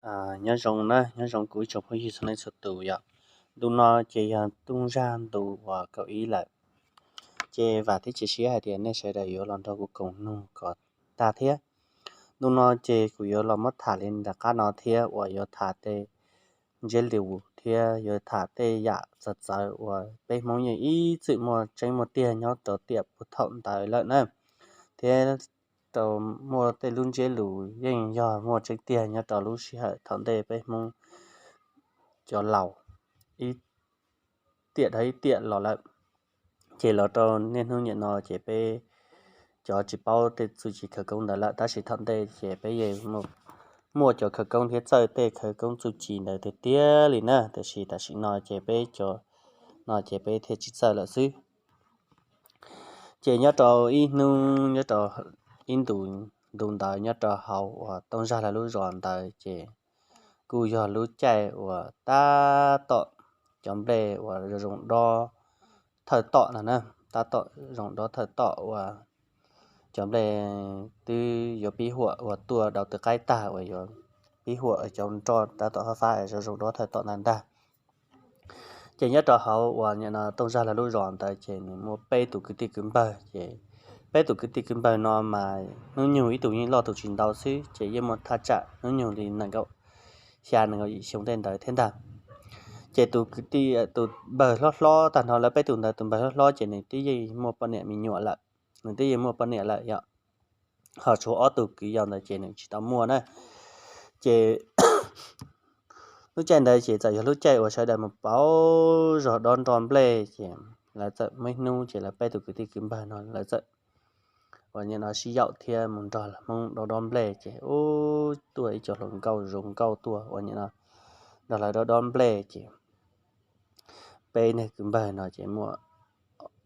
Nyob zoo na, nyob zoo kuv ib tsoom phooj ywg txhua leej txhua tus yom. Ntu no ces yog tooj zaj ntu uas kaum ib lawm, ces vam thiab cia siab hais tias nej sawv daws yuav los nrog kuv koom mloog kom tag thiab. Ntu no ces kuv yuav los muab tham li nram qab no thiab uas yuav tham tej ntsiab lus thiab yuav tham tej yam txawv txawv uas peb Hmoob yeej ib txwm muaj tseeb muaj tiag nyob rau tiam puag thaum ntawd lawm na, thiab rau muaj tej lub ntsiab lus yeej yog muaj tseeb tiag nyob rau lub sij hawm thaum ntej peb Hmoob cov laus ib tiam dhau ib tiam los lawm. Ces los rau niaj hnub niam no ces peb cov tsis paub tej txuj ci khawv koob ntawd lawm, tab sis thaum ntej ces peb yeej muaj cov khawv koob thiab txawj tej khawv koob txuj ci ntawd tiag tiag li na, tiam sis tam sim no ces peb cov no ces peb thiaj tsis txawj lawm xwb. Ces nyob rau ib hnub, nyob rau ib ntu, ntu ntawd nyob rau hauv uas tooj zaj lawv lub zos ntawd ces kuj yog lub caij uas tab tom cov nplej uas zoo dob thawj tom no na, tab tom zoo dob thawj tom uas cov nplej twb yuav pib huam uas tuaj dau tw qaib tag uas yuav pib huam cov nroj tab tom fab fab zoo zoo dob thawj tom ntag ntag. Ces nyob rau hauv uas nim no tooj zaj lawv lub zos ntawd ces nws muaj peb tus kwv tij kwv npawg, ces peb tus kwv tij kwv npawg no mas hnub nyoog ib tug yeej loj tus tsis ntau xwb, ces yeej muaj thaj tsam hnub nyoog li nees nkaum xya nees nkaum yim xyoo tej ntawd thiab ntag. Ces tus kwv tij, tus npawg hlob hlob tag nrho lawv peb tus ntawd, tus npawg hlob hlob ces nws twb yeej muaj poj niam me nyuam lawm, nws twb yeej muaj poj niam lawm yom. Ho tshuav ob tug kwv yau ntawd ces nws tsis tau muaj na. Ces lub caij ntawd ces txawm yog lub caij uas sawv daws mus pauv zog dob nroj nplej, ces lawv txawm muaj ib hnub ces lawv peb tus kwv tij kwv npawg no lawv txawm uas nim no sib yaum thiab mus nrog Hmoob dob dob nplej, ces ub, tuaj ib co hluas nkauj zoo nkauj tuaj uas nim no nrog lawv dob dob nplej, ces peb niag kwv npawg no ces muaj,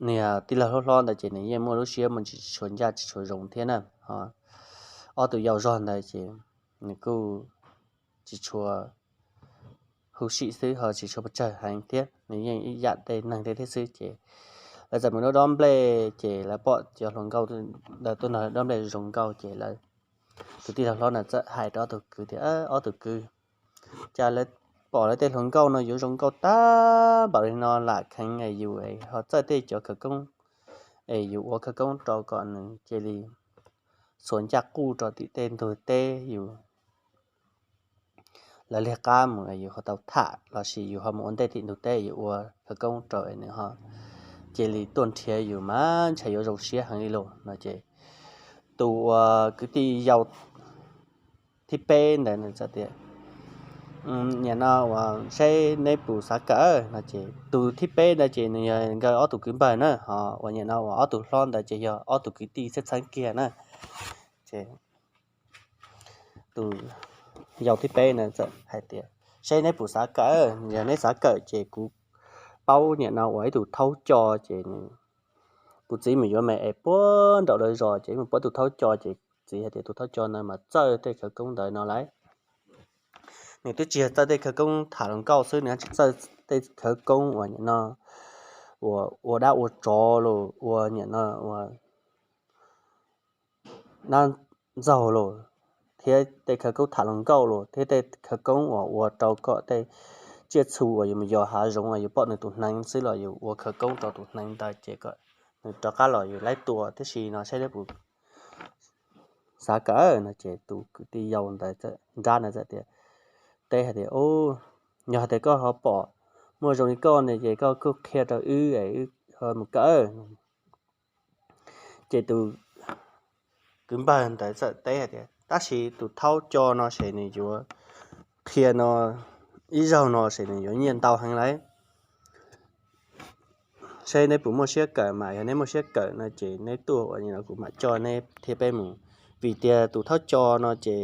niag tij laug hlob hlob ntawd ces nws yeej muaj lub siab muaj tsis tshua ncaj tsis tshua zoo thiab na. Ho ob tus yau zog ntawd ces nws kuj tsis tshua huv sim xwb, ho tsis tshua pes tsawg heev thiab, nws yeej ib yam tej neeg tej thiab xwb. Ces lawv txawm mus dob dob nplej, ces lawv pom cov hluas nkauj ntawd tuaj nrog dob nplej zoo nkauj, ces lawv tus tij laug hlob ntawd txawm hais rau ob tug kwv tias, Ob tug kwv, cas lawv pom lawv tej hluas nkauj no yuav zoo nkauj tag npaum li no lam kheev es yus ho txawj tej cov khawv koob es yus ua khawv koob rau kom nws cia li txhua ncaj quj rau tim tej ntug teb yus, lawv liag qab mus yus ho tau tham, lossis yus ho mus ua ntej tim ntug teb yus ua khawv koob rau es nws ho cia li tuaj nrhiav yus mas ntshai yuav zoo siab heev li lauj no. Ces tus uas kwv tij yau thib peb ntawd nws txawm tias, Nim no uas seb neb puas xav kawm no. Ces tus thib peb ntawd ces nws yog nkawd ob tug kwv npawg na, ho uas nim no uas ob tug hlob ntawd ces yog ob tug kwv tij txheeb txheeb kiag na. Ces tus yau thib peb ntawd txawm hais tias, Seb neb puas xav kawm, yog neb xav kawm ces kuv paub nim no uas ib tug thaub co, ces kuv txiv mus yuav me es puag nraum lawv zos, ces mus pom tus thaub co, ces txiv hais tias tus thaub co ntawd mas txawj tej khawv koob ntawd no lawm. Nws twb tsis yog txawj tej khawv koob tham hluas nkauj xwb, nws tsis txawj tej khawv koob uas nim no uas ua dab ua tsov los ua nim no ua dab ntxaug los, thiab tej khawv koob tham hluas nkauj los, thiab tej khawv koob uas ua rau kom tej tsiaj txhu uas yus mus yos hav zoov uas yus pom nws tus hneev xwb los yus ua khawv koob rau tus hneev ntawd ces kom nws rov qab los yus laib tua tib si no, saib neb puas xav kawm no. Ces tus kwv tij yau ntawd nrab ntawd txawm tias, teb hais tias, Yog hais tias koj ho pom muaj zoo li koj no ces koj kuj qhia rau wb es wb mus kawm. Ces tus kwv npawg ntawd txawm teb hais tias, Tab sis tus thaub co no ces nws yuav qhia no ib zaug no ces nws yuav nyiaj ntau heev lawm. Seb neb puas muaj siab kawm, mas yog neb muaj siab kawm no ces neb tuaj uas nim no kuv mam coj neb thiab peb mus. Vim tias tus thaub co no ces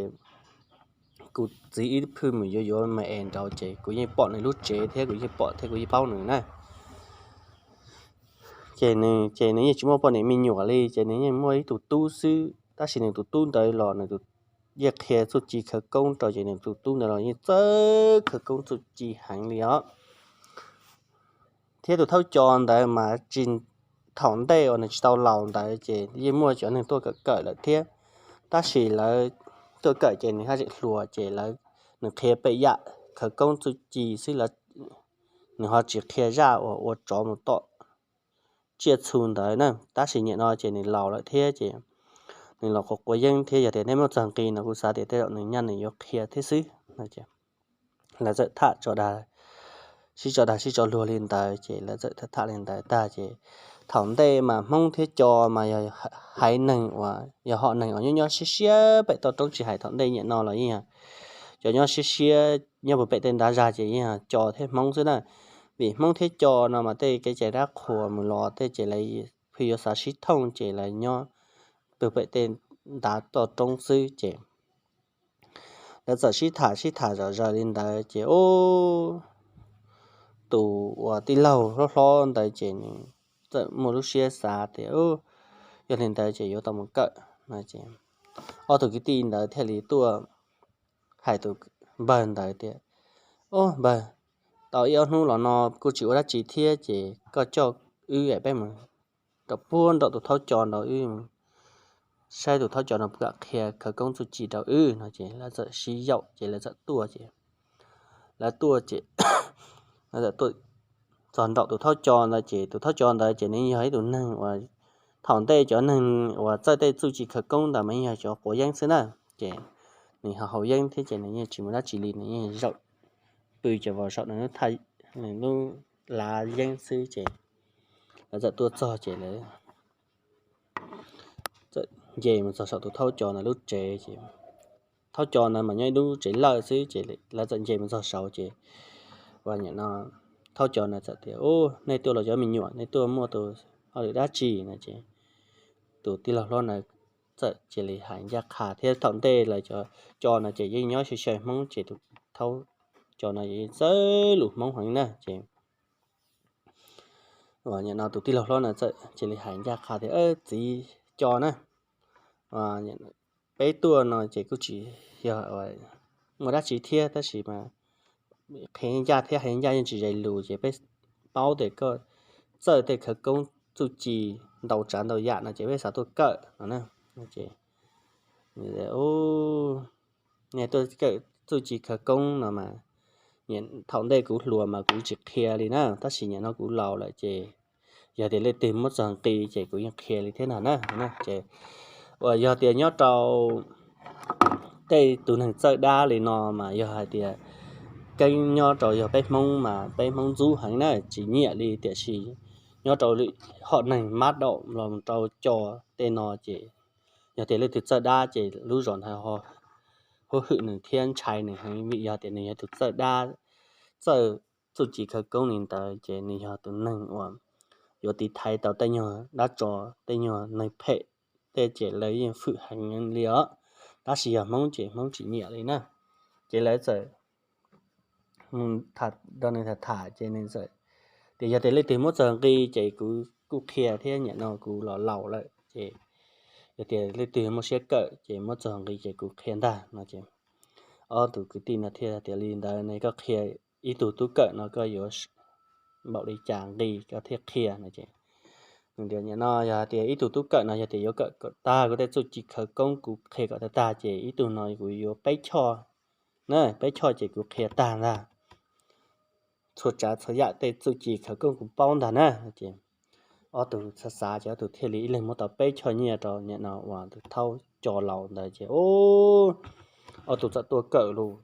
kuv txiv ib phwj mus yuav yuav me es nraud ces kuv yeej pom nws lub tsev thiab kuv yeej pom thiab kuv yeej paub nws na. Ces nws ces nws yeej tsis muaj poj niam me nyuam li, ces nws yeej muaj ib tug tub xwb, tab sis nws tus tub ntawd los nws yeej qhia txuj ci khawv koob rau, ces nws tus tub ntawd los yeej txawj khawv koob txuj ci heev li os. Thiab tus thaub co ntawd mas tsis, thaum ntej uas nws tsis tau laus ntawd ces yeej muaj cov neeg tuaj kawm kawm lawm thiab, tab sis lawv tuaj kawm ces nws haj tseem hluas ces lawv nws qhia pem yam khawv koob txuj ci xwb, nws ho tsis qhia zaj uas ua tsov mus tom tsiaj txhu ntawd na. Tab sis niam no ces nws laus lawm thiab ces nws los quav quav yeeb thiab, yog tias nej muaj txog nqi no kuv xav tias tej zaum nws nyaj nws yuav qhia thiab xwb. Lawv txawm tham tso dag, sib tso dag sib tso luag li ntawd ces lawv txawm tham tham li ntawd tag ces thaum ntej mas Hmoob thiab Co mas yog haiv neeg uas yog hom neeg uas nyob nyob siab siab pem toj roob, tsis hais thaum ntej niam no los yeej yog cov nyob siab siab nyob puag pem tej ntav zag ces yeej yog Co thiab Hmoob xwb na. Vim Hmoob thiab Co no mas tej kev cai dab qhuas mus los tej ces lawv pheej yuav xav sib thooj ces lawv nyob puag pem tej ntav toj roob xwb ces lawv txawm sib tham sib tham zom zaws li ntawd ces ub, tus uas tij laug hlob hlob ntawd ces nws txawm muaj lub siab xav tias yog li ntawd ces yuav tau mus kawm no ces ob tug kwv tij ntawd thiaj li tuaj hais tus npawg ntawd tias, Ub npawg, tau ib ob hnub los no kuj tsis ua dab tsi thiab ces koj coj wb es peb mus rau puag nraum tus thaub Co nrau wb saib tus thaub Co no puas kam qhia khawv koob txuj ci rau wb no ces lawv txawm sib yaum ces lawv txawm tuaj ces lawv tuaj ces lawv txawm tuaj txog nraum tus thaub Co ntawd ces tus thaub Co ntawd ces nws yog ib tus neeg uas thaum ntej cov neeg uas txawj tej txuj ci khawv koob ntawd mas yeej yog cov quav yeeb xwb na. Ces nws ho haus yeeb thiab ces nws yeej tsis muaj dab tsi li, nws yeej zaum pw ces vos saum nws lub lav yeeb xwb ces lawv txawm tuaj txog ces lawv txawm nce mus txog saum tus thaub Co ntawd lub tsev ces thaub Co ntawd mas nyob ib lub tsev lawj xwb ces lawv txawm nce mus txog saud ces ua niam no thaub Co ntawd txawm tias, Ub, nej tuaj los cov me nyuam, nej tuaj muaj tus hauj lwm dab tsi no ces tus tij laug hlob ntawd txawm cia li hais ncaj qha thiab thaum ntej lawv cov Co no ces yeej nyob xyaw xyaw Hmoob ces tus thaub Co no yeej txawj lus Hmoob heev na ces ua niam no tus tij laug hlob ntawd txawm cia li hais ncaj qha tias, Txiv Co na, peb tuaj no ces kuj tsis yog muaj dab tsi thiab tab sis mas qhia ncaj thiab hais ncaj yeej tsis zais lus ces peb paub tias koj txawj tej khawv koob txuj ci ntau tsav ntau yam no ces peb xav tuaj kawm no na. Ces nej tuaj kawm txuj ci khawv koob no mas thaum ntej kuv hluas mas kuv tsis qhia li na tab sis niam no kuv laus lawm ces yog tias leej twg muab txog nqi ces kuv yeej qhia li thiab ntag na. Ces uas yog tias nyob rau tej tus neeg txawj dab li no mas yog hais tias keeb nyob rau yog peb Hmoob mas peb Hmoob ntxub heev na tsis nyiam li tiam sis nyob rau lwm hom neeg mab daum los rau Co tej no ces yog tias leej twg txawj dab ces lub zos ntawd huv hwm nws thiab ntshai nws heev vim yog tias nws yog tus txawj dab txawj txuj ci khawv koob li ntawd ces nws yog tus neeg uas yuav tiv thaiv tau tej nyuag dab tsov tej nyuag neeg phem tej ces lawv yeej hwm heev li os. Tab sis yog Hmoob ces Hmoob tsis nyiam li na. Ces lawv txawm mus tham rau nws tham tham ces nws txawm tias, Yog tias leej twg muab txog nqi ces kuv kuj qhia thiab niam no kuv los laus lawm ces yog tias leej twg muaj siab kawm ces muab txog nqi ces kuv qhia ntag no ces ob tug kwv tij no thiaj tias, Li ntawd ne koj qhia ib tug tub kawm no koj yuav npaum li cas nqi koj thiaj qhia no ces nws tias, Niam no yog tias ib tug tub kawm no yog tias yuav kawm kom tag kuv tej txuj ci khawv koob kuv qhia kom tag tag ces ib tug no kuv yuav peb choj na, peb choj ces kuv qhia tag ntag txhua tsav txhua yam tej txuj ci khawv koob kuv paub ntag na. Ces ob tug xav xav ces ob tug thiaj li ib leeg muab tau peb choj nyiaj rau niam no uas tus thaub Co laus ntawd ces ob tug txawm tuaj kawm lus.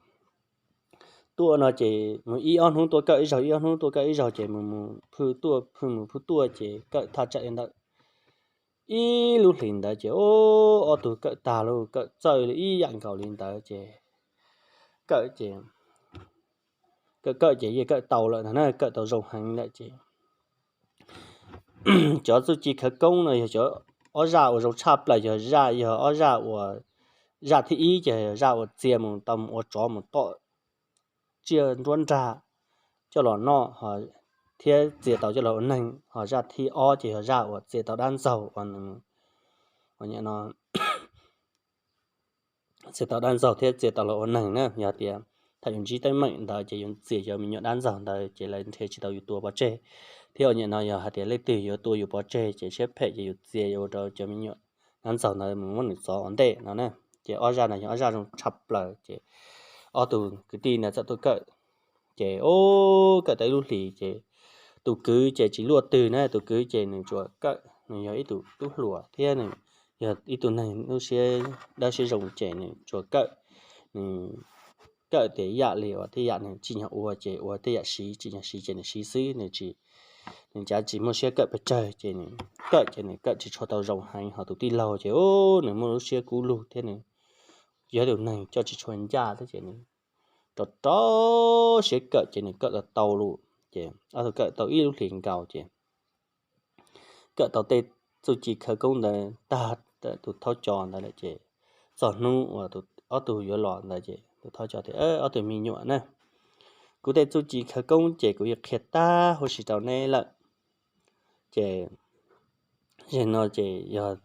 Tuaj no ces mus ib ob hnub tuaj kawm ib zaug, ib ob hnub tuaj kawm ib zaug ces mus mus phwj tuaj phwj mus phwj tuaj ces kawm thaj tsam li ntawd ib lub hlis ntawd ces ob tug kawm tag lawm, kawm txawj li ib yam nkaus li ntawd ces kawm ces kawm kawm ces yeej kawm tau lawm ntag na, kawm tau zoo heev lawm ces cov txuj ci khawv koob no yog cov ob zaj uas zoo tshaj plaws, yog zaj, yog ob zaj uas, zaj thib ib ces yog zaj uas txia mus tau mus ua tsov mus tom tsiaj nruab nrag coj los noj thiab txia tau coj los ua neeg, ho zaj thib ob ces yog zaj uas txia tau dab ntxaug uas nws, txia tau dab ntxaug thiab txia tau los ua neeg na. Yog tias thaum yus ntsib teeb meem ntawd ces yus txia cov me nyuam dab ntxaug ntawd ces lawv nrhiav tsis tau yus tua pov tseg, thiab ua niam no yog hais tias leej twg yuav tua yus pov tseg ces siab phem ces yus txia ua rau cov me nyuam dab ntxaug ntawd mus muab nws txov ua ntej no na. Ces ob zaj no yog ob zaj zoo tshaj plaws ces ob tug kwv tij ntawd txawm tuaj kawm. Ces o, kawm tau ib lub hlis ces tus kwv ces tsis luaj twg na, tus kwv ces nws tsuas kawm, nws yog ib tug tub hluas thiab nws yog ib tug neeg lub siab dawb siab zoo ces nws tsuas kawm, nws kawm tias yam li uas tej yam nws tsim nyog ua ces ua, tej yam siv tsim nyog siv ces nws siv xwb, nws tsis, nws cav tsis muaj siab kawm pes tsawg ces nws kawm ces nws kawm tsis tshua tau zoo heev. Ho tus tij laug ces o, nws muaj lub siab kub lug thiab nws yog tus neeg coj tsis tshua ncaj thiab ces nws rov rov siab kawm ces nws kawm tau tau lawm ces ob tug kawm tau ib lub hlis nkaus ces kawm tau tej txuj ci khawv koob ntawd tag, tus thaub co ntawd lawm ces txog hnub uas ob tug yuav los ntawd ces tus thaub co tias, Ob tug me nyuam na, kuv tej txuj ci khawv koob ces kuv yeej qhia tag huv si rau neb lawm. Ces zaum no ces yog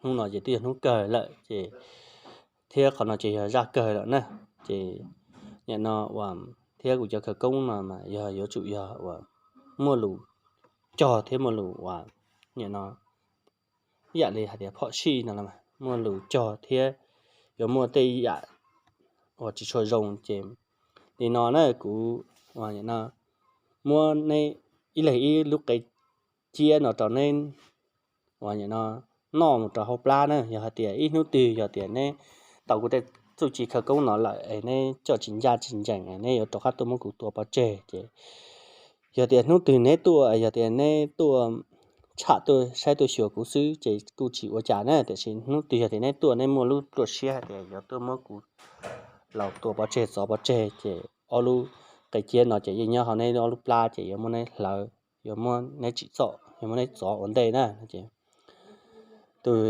hnub no ces twb yog hnub kawg lawm ces thiab qhov no ces yog zaj kawg lawm na. Ces nim no uas thiab kuv cov khawv koob no mas yog yuav tsum yog uas muaj lus cog thiab muaj lus uas nim no yam li hais tias phom sij no los muaj lus cog thiab yuav muaj tej yam uas tsis tshua zoo ces li no na, kuv uas nim no muab neb ib leeg ib lub qe ciab no rau neb uas nim no noj mus rau hauv plab na. Yog hais tias ib hnub twg yog tias neb tau kuv tej txuj ci khawv koob no lawm es neb coj tsis ncaj tsis ncees, neb yuav rov qab tuaj muab kuv tua pov tseg ces yog tias hnub twg neb tuaj, yog tias neb tuaj tsham tuaj saib tuaj xyuas kuv xwb ces kuj tsis ua cas na, tiam sis hnub twg yog tias neb tuaj neb muaj lub pluaj siab hais tias yuav tuaj muab kuv los tua pov tseg txov pov tseg ces ob lub qe ciab no ces yeej nyob hauv neb ob lub plab ces yuav muab neb hlawv, yuav muab neb tsim txom, yuav muab neb txov ua ntej na. Tus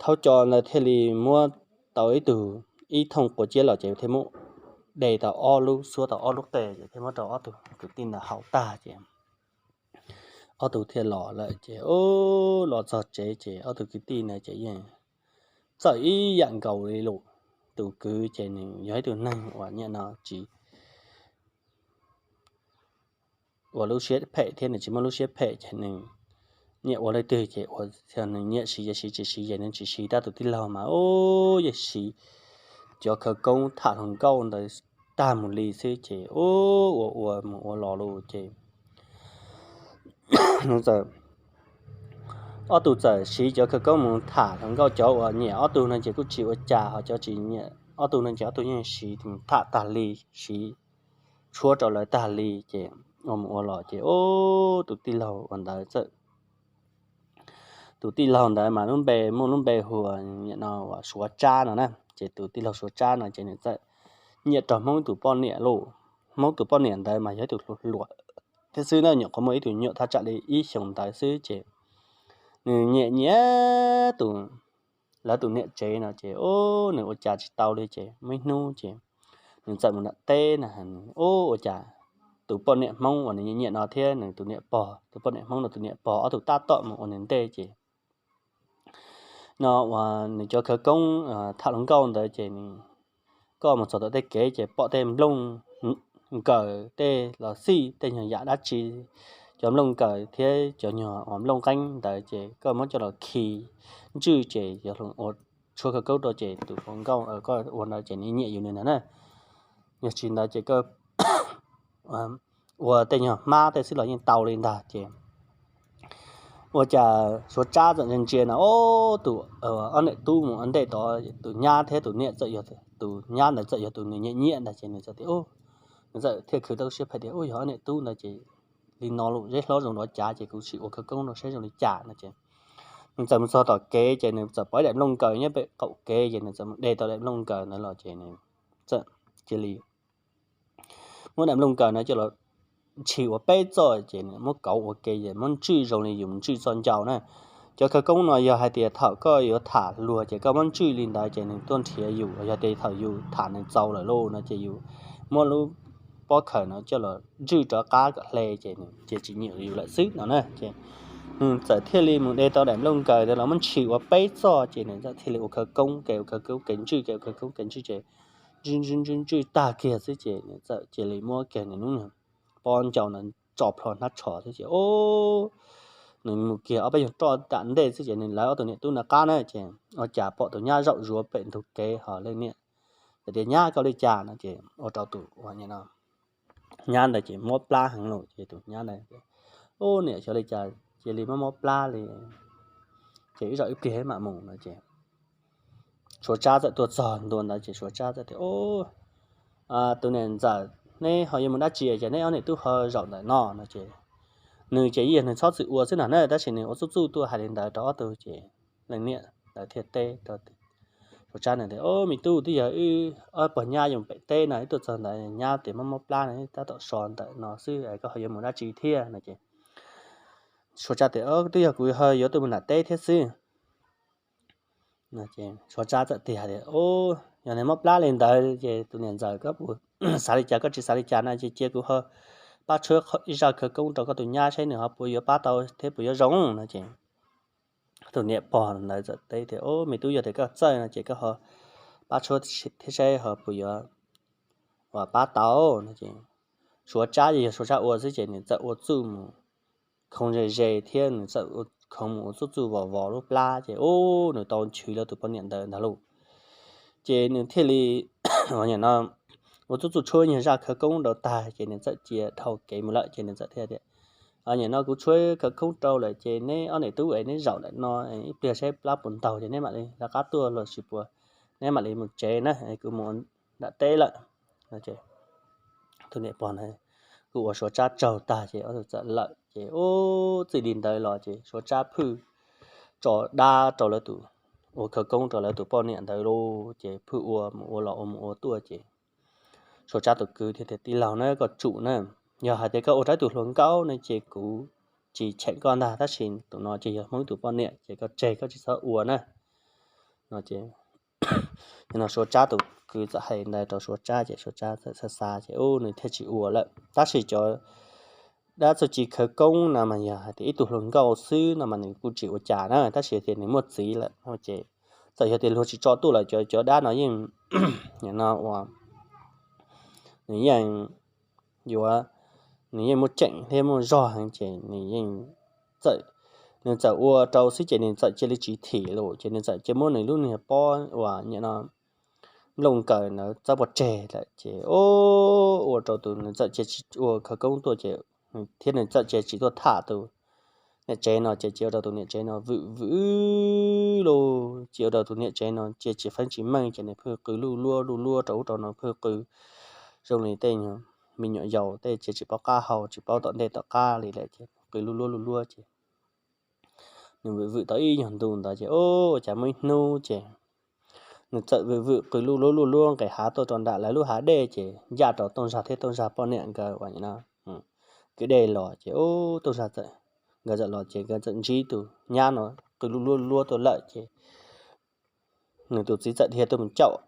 thaub co ntawd thiaj li muab tau ib tug, ib thooj quav ciab los ces thiaj muab de tau ob lub, xuab tau ob lub qe ces thiaj muab rau ob tug kwv tij ntawd haus tag ces ob tug thiaj los lawm ces o, los txog tsev ces ob tug kwv tij ntawd ces yeej txawm ib yam nkaus li lus. Tus kwv ces nws yog ib tug neeg uas nim no tsis ua lub siab phem thiab nws tsis muaj lub siab phem ces nws nyiam ua leej twg ces ua, nws nyiam siv ces siv, tsis siv ces nws tsis siv. Tab tus tij laug mas o, yeej siv cov khawv koob tham hluas nkauj ntawd tag mus li xwb ces ua ua mus ua los lawm ces nws txawm, ob tug txawm siv cov khawv koob mus tham hluas nkauj, cov uas nyiam ob tug no ces kuj tsis ua cas, ho cov tsis nyiam ob tug no ces ob tug yeej siv tham tag li, siv tshuab rau lawv tag li ces ua mus ua los ces o, tus tij laug uas ntawd txawm, tus tij laug ntawd mas lub npe, muaj lub npe hu ua nim no uas Suav Tsab no na. Ces tus tij laug Suav Tsab no ces nws txawm nyiam rau Hmoob tus poj niam lawm. Hmoob tus poj niam ntawd mas yog ib tug hluas hluas thiab xwb na, nyuam qhuav muaj ib tug nyuam thaj tsam li ib xyoos ntawd xwb ces nws nyiam nyiam tus, lawv tus niam tsev no ces o, nws ua cas tsis tau li ces muaj ib hnub ces nws txawm mus nram teb na, o, ua cas tus poj niam Hmoob uas nws nyiam nyiam no thiab nws tus niam pog, tus poj niam Hmoob no tus niam pog ob tug tab tom mus ua nws ntej ces no uas nws cov khawv koob tham hluas nkauj ntawd ces nws, koj mus txog tom tej kev ces pom tej nplooj nkaws tej los xij tej nyuag yam dab tsi, cov nplooj nkaws thiab cov nyuag uas nplooj nqeeb ntawd ces koj muab coj los khi ntswj ces yuav ua tshuab khawv koob rau ces tus hluas nkauj koj ua ntawd ces nws nyiam yus nws ntag na. Yog tsis ntawd ces koj ua tej nyuag hmab tej xwb los yeej tau li ntag ces ua cas Suav Tsab txawm ntsia ntsia no, o, tus ob niam tub mus ua ntej tod, tus nyab thiab tus niam txawm yog, tus nyab ntawd txawm yog tus nws nyiam nyiam ntag ces nws txawm tias, nws txawm thiaj khwv tau siab phem tias, u, yog ob niam tub ntawd ces li no los zeb hlob zoo nrov cav ces kuv sim ua khawv koob rau saib zoo li cas no ces nws txawm mus txog tom kev ces nws txawm pom ib daim nplooj nkaws nyob pem qaum kev ces nws txawm mus de tau daim nplooj nkaws ntawd los ces nws txawm cia li muab daim nplooj nkaws ntawd coj los ntshis ua peb txoj ces nws muab kauv ua ke ces muab ntswj zoo li yus ntswj txoj ncauj na. Cov khawv koob no yog hais tias thaum koj yuav tham luag ces koj muab ntswj li ntawd ces nws tuaj nrhiav yus, yog tias thaum yus tham nws txaus lawm lauj no ces yus muab lub pob khaws no coj los ntswj rov qab kom hle ces nws cia tsis nyiam yus lawm xwb no na. Ces nws txawm thiaj li mus de tau daim nplooj nkaws ntawd los muab ntshis ua peb txoj ces nws txawm thiaj li ua khawv koob ke, ua khawv koob ke ntswj ke, ua khawv koob ke ntswj ces ntswj ntswj ntswj ntswj tag kiag xwb ces nws txawm cia li muab kiag nws lub pob ncauj ntawd tso plho hnab tsho xwb ces nws mus kiag ob peb nyuag roj tam ntej xwb ces nws lawv ob tug niam tub ntawd qab na ces ua cas pom tus nyab zaum zuav pem ntug kev ho leej niam Txawm tias, Nyab, koj ua li cas no? Ces ua rau tus uas nyab ntawd ces mob plab heev lawm ces tus nyab ntawd, Ub, niam, xyov li cas cia li mob mob plab li, ces ib zaug ib pliag mam mus no ces Suav Tsab txawm tuaj txog ntua ntawd ces Suav Tsab txawm tias, Ub, tus niam ntxawm, neb ho yuav mus dab tsi es neb ob niam tub ho zaum ntawm no no ces nws ces yog nws txhob txwm ua xwb no na, tab sis nws ua txuj txuj tuaj hais li ntawd rau ob tug ces leej niam ntawd thiaj teb rau Suav Tsab na tias, Ob, me tub, twb yog wb ob pog nyab yuav pem teb no, wb tuaj txog ntawd nyab tias mob mob plab no, tab tom so ntawm no xwb es koj ho yuav mus dab tsi thiab no ces Suav Tsab tias, Twb yog kuv ho yuav tuaj mus nram teb thiab xwb. Suav Tsab txawm tias, Yog nws mob plab li ntawd ces tus niam ntxawm, koj puas xav li cas, koj tsis xav li cas no ces cia kuv ho pab tshuab ib zaj khawv koob rau koj tus nyab saib nws ho puas yuav pab tau thiab puas yuav zoo no ces tus niam pog ntawd txawm teb tias, Ob, me tub, yog tias koj txawj no ces koj ho pab tshuab thiab saib ho puas yuav uas pab tau no ces Suav Tsab ces yog Suav Tsab ua xwb ces nws txawm ua txuj mus khoov ze ze thiab nws txawm khoov mus ua txuj txuj vos vos lub plab ces ub, nws tau nchwv lawv tus poj niam ntawd ntag lauj. Ces nws thiaj li, ua nyam no, ua txuj txuj tshuab nyuag zaj khawv koob rau tag ces nws txawm cia dhau kev mus lawm ces nws txawm thiaj tias, Nyam no kuv tshuab khawv koob rau lawm ces neb ob niam tub es neb zaum ntawm no ib pliag saib plab puas ntaug ces neb mam li rov qab tuaj los sis puas neb mam li mus tsev na, kuv mus nram teb lawm. Tus niam pog ntawd kuj ua Suav Tsab tsaug tag ces ob tug txawm lawm ces ub, txij li ntawd los ces Suav Tsab phwj tso dab rau lawv tus, ua khawv koob rau lawv tus poj niam ntawd lauj. Ces phwj ua mus ua los ua mus ua tuaj ces Suav Tsab tus kwv thiaj tias, Tij laug na, koj tsum na, yog hais tias koj ua rau ib tug hluas nkauj ne ces kuv tsis cheem koj ntag, tab sis tus no ces yog Hmoob tus poj niam ces koj tseg, koj tsis txhob ua na no ces no Suav Tsab tus kwv txawm hais ntawd rau Suav Tsab ces Suav Tsab txawm xav xav ces ub, nws thiaj tsis ua lawm. Tab sis cov dab txuj ci khawv koob no mas yog hais tias ib tug hluas nkauj xwb no mas nws kuj tsis ua cas na, tab sis tias nws muaj txiv lawm no ces txawm yog tias luag tsis tso tuaj los cov cov dab no yeej, no ua, nws yeej yuav, nws yeej muaj ceem thiab muaj zog heev ces nws yeej txawm, nws txawm ua rau xwb ces nws txawm cia li tsis thim lawm ces nws txawm cia muab nws lub niag pob uas nyam no nplooj nkaws ntawd txawb pov tseg lawm ces ub, ua rau tus nws txawm cia tsis ua khawv koob tuaj ces thiab nws txawm cia tsis tuaj tham tus niam tsev no ces cia ua rau tus niam tsev no vwm vwm lauj, cia ua rau tus niam tsev no cia tsis feeb tsis meej ces nws phwj qw luj luab luj luab rau ub rau no, phwj qw zoo li tej me nyuam yaus tej cia tsis paub qab hau tsis paub tom ntej tom qab li lawm ces qw luj luab luj luab ces nws vwm vwm tau ib nyuag ntu ntawd ces ub, ua cas muaj ib hnub ces nws txawm vwm vwm qw luj luab luj luab nqes hav tuaj rau nram lawv lub hav dej ces ncaj rau Tooj Zag thiab Tooj Zag poj niam nkawd uas no kwv dej los ces ub, Tooj Zag txawm, nkawd txawm los ces nkawd txawm ntsib tus nyab no qw luj luab luj luab tuaj lawm ces nws tus txiv txawm dhia tuaj mus caum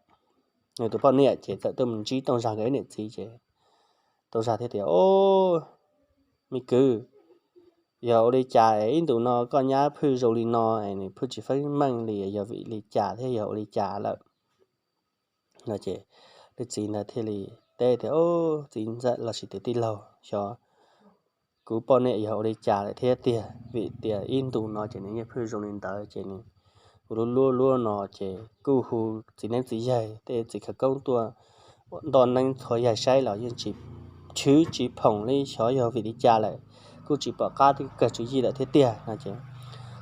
nws tus poj niam ces txawm tuaj mus ntsib Tooj Zag nkawd ib niam txiv ces Tooj Zag thiaj tias, Ob, me kwv, yog ua li cas es ib ntus no koj nyab phwj zoo li no es nws phwj tsis feeb meej li, yog vim li cas thiab yog ua li cas lawm no ces leej txiv ntawd thiaj li teb tias, Ob, txiv ntxawm lossis tus tij laug, xyov kuv poj niam yog ua li cas lawm thiab tiag, vim tias ib ntus no ces nws yeej phwj zoo li ntawd ces nws ua luaj luaj luaj no ces kuj hu txiv neeb txiv yaig tej txiv khawv koob tuaj ntoj neeb txhua yaig saib los yeej tsis chwv tsis phoom li, xyov yog vim li cas lawm, kuj tsis pom qab twb kawg tswv yim lawm thiab tiag no ces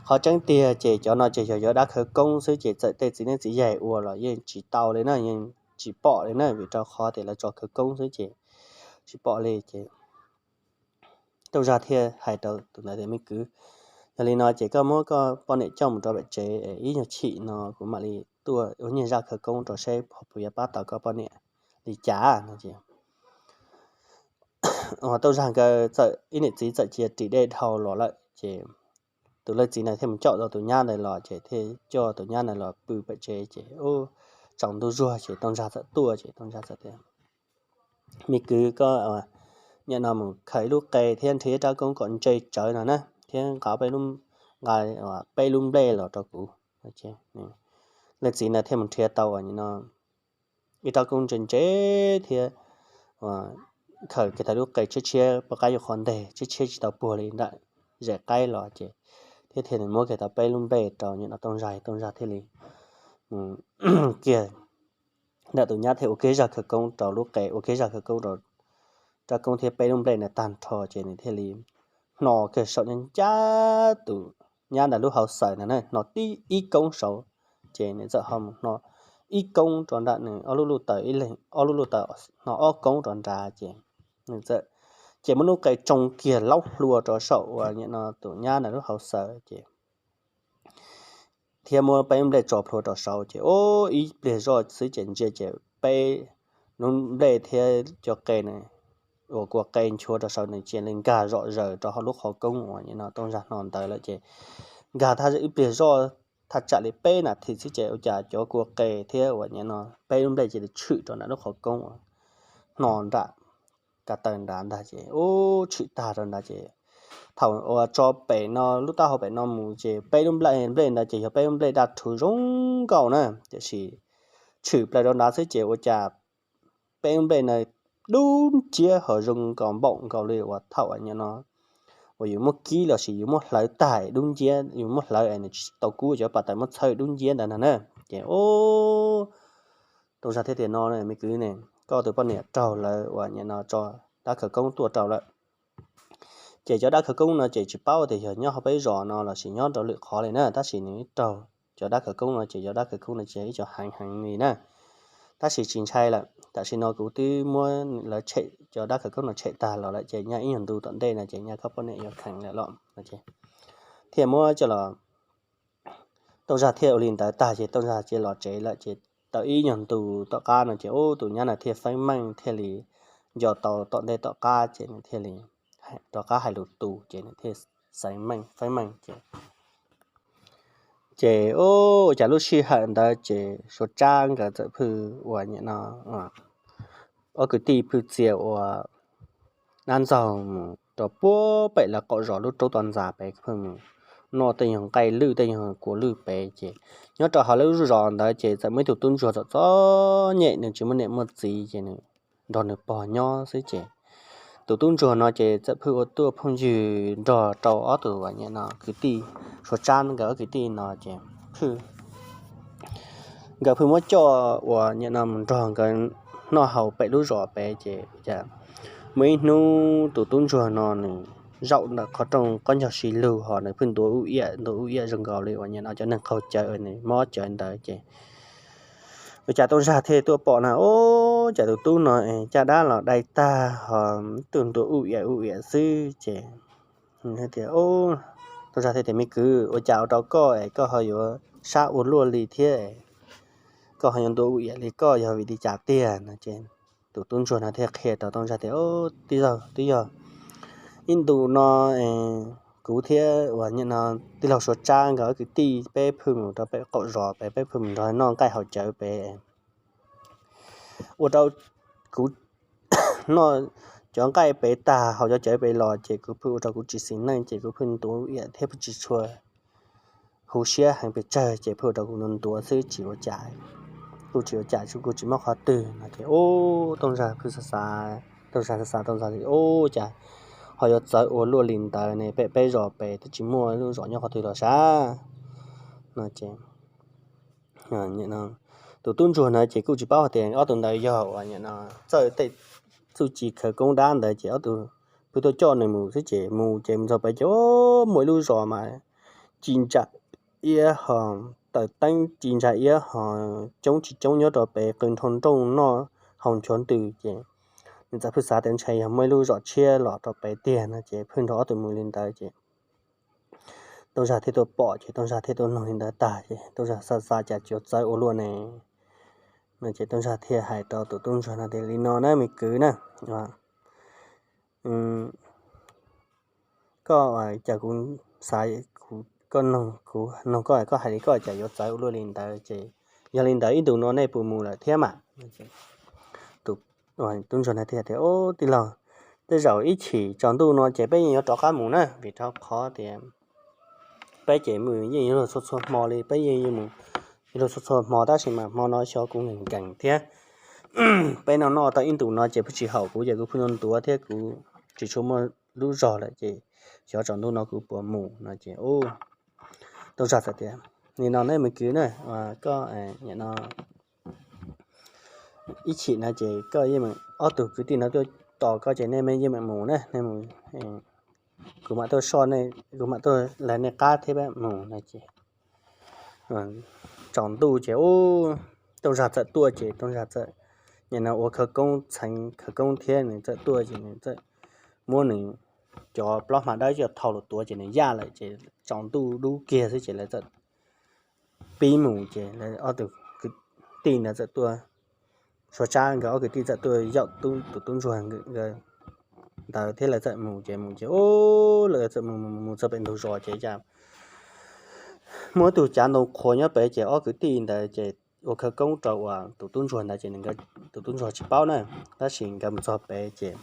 qhov tseeb tiag ces cov no ces yog yuav dab khawv koob xwb ces txawm tej txiv neeb txiv yaig ua los yeej tsis tau li na, yeej tsis pom li na, vim rau qhov tias lawv tso khawv koob xwb ces tsis pom li ces Tooj Zag thiaj hais rau tus ntawd tias, Me kwv, yog li no ces koj muab koj poj niam coj mus rau pem tsev, ib nyuag chim no kuv mam li tuaj ua nyuag zaj khawv koob rau saib puas yuav pab tau koj poj niam li cas no ces Tooj Zag nkawd txawm ib niam txiv txawm cia ris dej dhau los lawm ces tus leej txiv ntawd thiaj mus coj tau tus nyab ntawd los ces thiaj coj tus nyab ntawd los pw pem tsev ces ub, tsaus ntuj zuag ces Tooj Zag txawm tuaj ces Tooj Zag txawm tias, Me kwv, koj nim no mus khaws ib lub qe thiab nrhiav rab koob kom ntse tsawv no na, thiab nqa peb lub, nqa peb lub nplej los rau kuv. Leej txiv ntawd thiaj mus nrhiav tau nim no ib rab koob ntse ntse thiab khaws kiag tau lub qe tshiab tshiab poj qab yuav qhov nteg tshiab tshiab tsis tau puag li nram zem qaib los ces thiab thiaj li muab kiag tau peb lub nplej rau nim no Tooj Zag, Tooj Zag thiaj li mus kiag ntawm tus nyab thiaj ua kev zaj khawv koob rau lub qe, ua kev zaj khawv koob rau rab koob thiab peb lub nplej ntawd tag nrho ces nws thiaj li hno kiag saum ncaj ncaj tus nyab ntawm lub hauv xaws ntawd na, hno tib ib koob saud, ces nws txawm ho mus hno ib koob rau nram nws ob lub luj taws, ib leeg ob lub luj taws, hno ob koob rau nrad ces nws txawm, ces muab lub qe tsoo kiag laub hlua rau saum uas nim no tus nyab ntawm lub hauv xaws ces thiab muab peb lub nplej tso plhuav rau saud ces ua ib pliag zoj xwb ces ntsia ces peb lub nplej thiab cov qe na uas kua qe nchuav rau saud nws cia li nkag zom zaws rau hauv lub qhov koob uas nim no Tooj Zaj hno ntawd lawm ces nkag thaj ib pliag zoj thaj tsam li peb nas this xwb ces ua cas cov kua qe thiab uas nim no peb lub nplej cia li tshwm rau nram lub qhov koob uas hno nram ka taw nrad ntag ces ua tshwm tag rau nrad ces thaum uas tso pem no lub taub hau pem no mus ces peb lub nplej ntawd ces yog peb lub nplej daj rhuv zoo nkauj na, tiam sis tshwm plaws rau nrad xwb ces ua cas peb lub nplej ntawd dub nciab ho zoo nkaus npaum nkaus li uas thaum nim no uas yus muab kib los sis yus muab hlawv tag dub nciab, yus muab hlawv es nws tsis tau kub cov pas tawm muab txhawj dub nciab ntawd ntag na. Ces ua Tooj Zaj thiaj tias no me kwv ne, koj tus poj niam raug lawv uas nim no tso dab khawv koob tuaj rau lawm. Ces cov dab khawv koob no ces tsis paub tias yog nyob hauv peb zos no los sis nyob rau lwm qhov li na, tab sis nws raug cov dab khawv koob no ces cov dab khawv koob no ces ib co heev heev li na. Tab sis tsis ntshai lawm, tam sim no kuv twb muab lawv tshem cov dab khawv koob no tshem tag los lawm ces nyaj ib nyuag ntu tom ntej no ces nyaj koj poj niam yuav kheev lawm los. Thiaj muab coj los, Tooj Zaj thiaj ua li ntawd tag ces Tooj Zaj cia los tsev lawm ces tau ib nyuag ntu tom qab no ces ub tus nyab no thiaj feeb meej thiaj li nco tau tom ntej tom qab ces nws thiaj li rov qab hais lus tus ces nws thiaj xaiv meej feeb meej ces, ces ub ua cas lub sij hawm ntawd ces Suav Tsab nkawd txawm phwj uas nim no ob kwv tij phwj txia ua dab ntxaug mus rau puag pem lawv qaum zos lub roob toj ntxas pem phwj mus noj tej nyuag nqaij lwj tej nyuag kua lwj pem ces nyob rau hauv lub zos ntawd ces txawm muaj ib tug tub ntsuag txom txom nyem nws tsis muaj niam muaj txiv ces nws nrog nws pog nyob xwb ces tus tub ntsuag no ces txawm phwj ua tuaj phooj ywg nrog rau ob tug uas nim no kwv tij Suav Tsab nkawd ob kwv tij no ces phwj nkawd phwj muab coj uas nim no mus nrog nkawd noj haus pem lub zos pem ces muaj ib hnub tus tub ntsuag no nws zaum ntawm qhov rooj qaub ncaug si lug ho nws phwj ntuav ub iam ntuav ub iam zoo nkaus li uas nim no cov neeg qaug cawv nws mob cawv ntawd ces ua cas Tooj Zaj thiaj tuaj pom na, ub cas tus tub no caj dab los dai tag ho tuaj ntuav ub iam ub iam xwb ces tias, Tooj Zaj thiaj tias me kwv, ua cas ua rau koj es koj ho yuav sab ua luaj li thiab, koj ho yuav ntuav ub iam li, koj yog vim li cas tiag no ces tus tub ntsuag no thiaj qhia rau Tooj Zaj tias, tij laug, twb yog ib ntus no kuv thiab uas nim no tij laug Suav Tsab nkawd ob kwv tij peb phwj mus rau pem qaum zos pem, peb phwj mus nrog noj nqaij haus cawv pem ua rau kuv noj cov nqaij pem tag haus cov cawv pem los ces kuv phwj ua rau kuv tsis xis neej ces kuv phwj ntuav ub iam thiab phwj tsis tshua huv siab heev pes tsawg ces phwj ua rau kuv ntuav ntuav xwb tsis ua cas, kuj tsis ua cas, kuj tsis mob qhov twg no ces ub Tooj Zaj phwj xav xav, Tooj Zaj xav xav, Tooj Zaj tias ub cas ho yuav txawv ua luaj li ntawd ne, pem peb zos pem twb tsis muaj lub zos nyob qhov twg los sav no ces tus tub ntsuag ntawd ces kuj tsis paub hais tias ob tug ntawd yog uas nim no txawj tej txuj ci khawv koob dab ntawd ces ob tug phwj tuaj coj nws mus xwb ces mus ces mus txog pem ces muaj ib lub zos mas ci ntsa iab ho tawm teeb ci ntsa iab ho coob tsis coob nyob rau pem qw nrhoo nrooj noj haus nchuav ntws ces nws txawm phwj xav tias ntshai yog muaj ib lub zos tshiab los rau pem tiag no ces phwj nrog ob tug mus li ntawd ces Tooj Zaj thiaj tuaj pom ces Tooj Zaj thiaj tuaj nug li ntawd tag ces Tooj Zaj xav xav cas tsuas txawv ua luaj ne no ces Tooj Zaj thiaj hais rau tus tub ntsuag no tias li no na me kwv na, koj cas kuv xav, koj nug kuv, nug koj, koj hais li koj cas yuav txawv ua luaj li ntawd ces yog li ntawd ib ntus no nej puas mus lawm thiab mas? Tub ntsuag no thiaj tias, tij laug, tej zaum ib chim tsaus ntuj no ces peb yeej yuav rov qab mus na, vim rau qhov tias peb ces mus yeej yuav luag txhua txhua hmo li, peb yeej yuav mus yuav luag txhua txhua hmo tab sis mas hmo no xyov kuv nkees nkees thiab peb noj noj tau ib ntus no ces pheej tsis haum kuv ces kuv pheej ntuav ntuav thiab kuv tsis tshua muaj lub zog lawm ces xyov tsaus ntuj no kuv puas mus no ces Tooj Zaj txawm tias, nim no ne me kwv na, koj nim no ib chim no ces koj yeej, ob tug kwv tij no tuaj tos koj ces nej yeej meem mus na, nej mus, kuv mam tuaj soj, kuv mam tuaj lav nej qab thiab mus no ces tsaus ntuj ces Tooj Zag txawm tuaj ces Tooj Zag txawm nim no ua khawv koob txheev khawv koob thiab nws txawm tuaj ces nws txawm muab nws cov plaub hma dawb coj thau los tuav ces nws yaj lawm ces tsaus ntuj dub kiag xwb ces lawv txawm pib mus ces ob tug kwv tij ntawd txawm tuaj, Suav Tsab nkawd ob kwv tij txawm tuaj yaum tus tub ntsuag ntawd thiab lawv txawm mus ces mus ces lawv txawm mus mus txog pem ntug zos ces cas muaj ib tug cav ntoo qhuav nyob pem ces ob kwv tij ntawd ces ua khawv koob rau uas tus tub ntsuag ntawd ces tus tub ntsuag tsis paub na, tab sis nkawd mus txog pem ces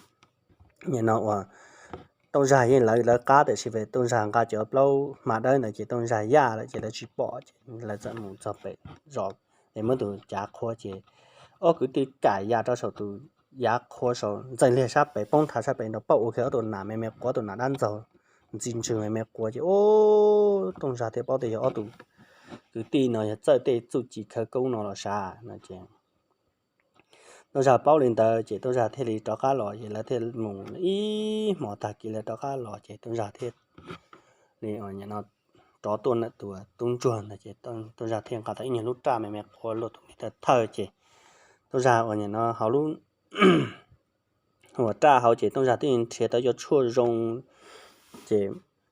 nim no uas Tooj Zag yeej lawv lawv qab tiam sis Tooj Zag nqa cov plaub hma dawb ntawd ces Tooj Zag yaj lawm ces lawv tsis pom ces lawv txawm mus txog pem zos es muab tus cav qhuav ces ob kwv tij kam ya rau saum tus yav qhuav saum ntxeev liag sab pem poob thav sab pem nrov pauj ua kiag ob tug nas me me quav, tus nas dab ntxaug ntxi ntswg me me quav ces Tooj Zag thiaj paub tias yog ob tug kwv tij no yog txawj tej txuj ci khawv koob no los sav no ces Tooj Zag paub li ntawd ces Tooj Zag thiaj li rov qab los ces lawv thiaj mus ib hmos tag kis lawv rov qab los ces Tooj Zag thiaj li rov tuaj ntawm tus tub ntsuag ntawd ces Tooj Zag thiaj nqa tau ib nyuag lub raj me me qhuav luaj tus me thawj thawj ces Tooj Zag uas nim no hauv lub uas raj hauv ces Tooj Zag twb nrhiav tau cov tshuaj zoo ces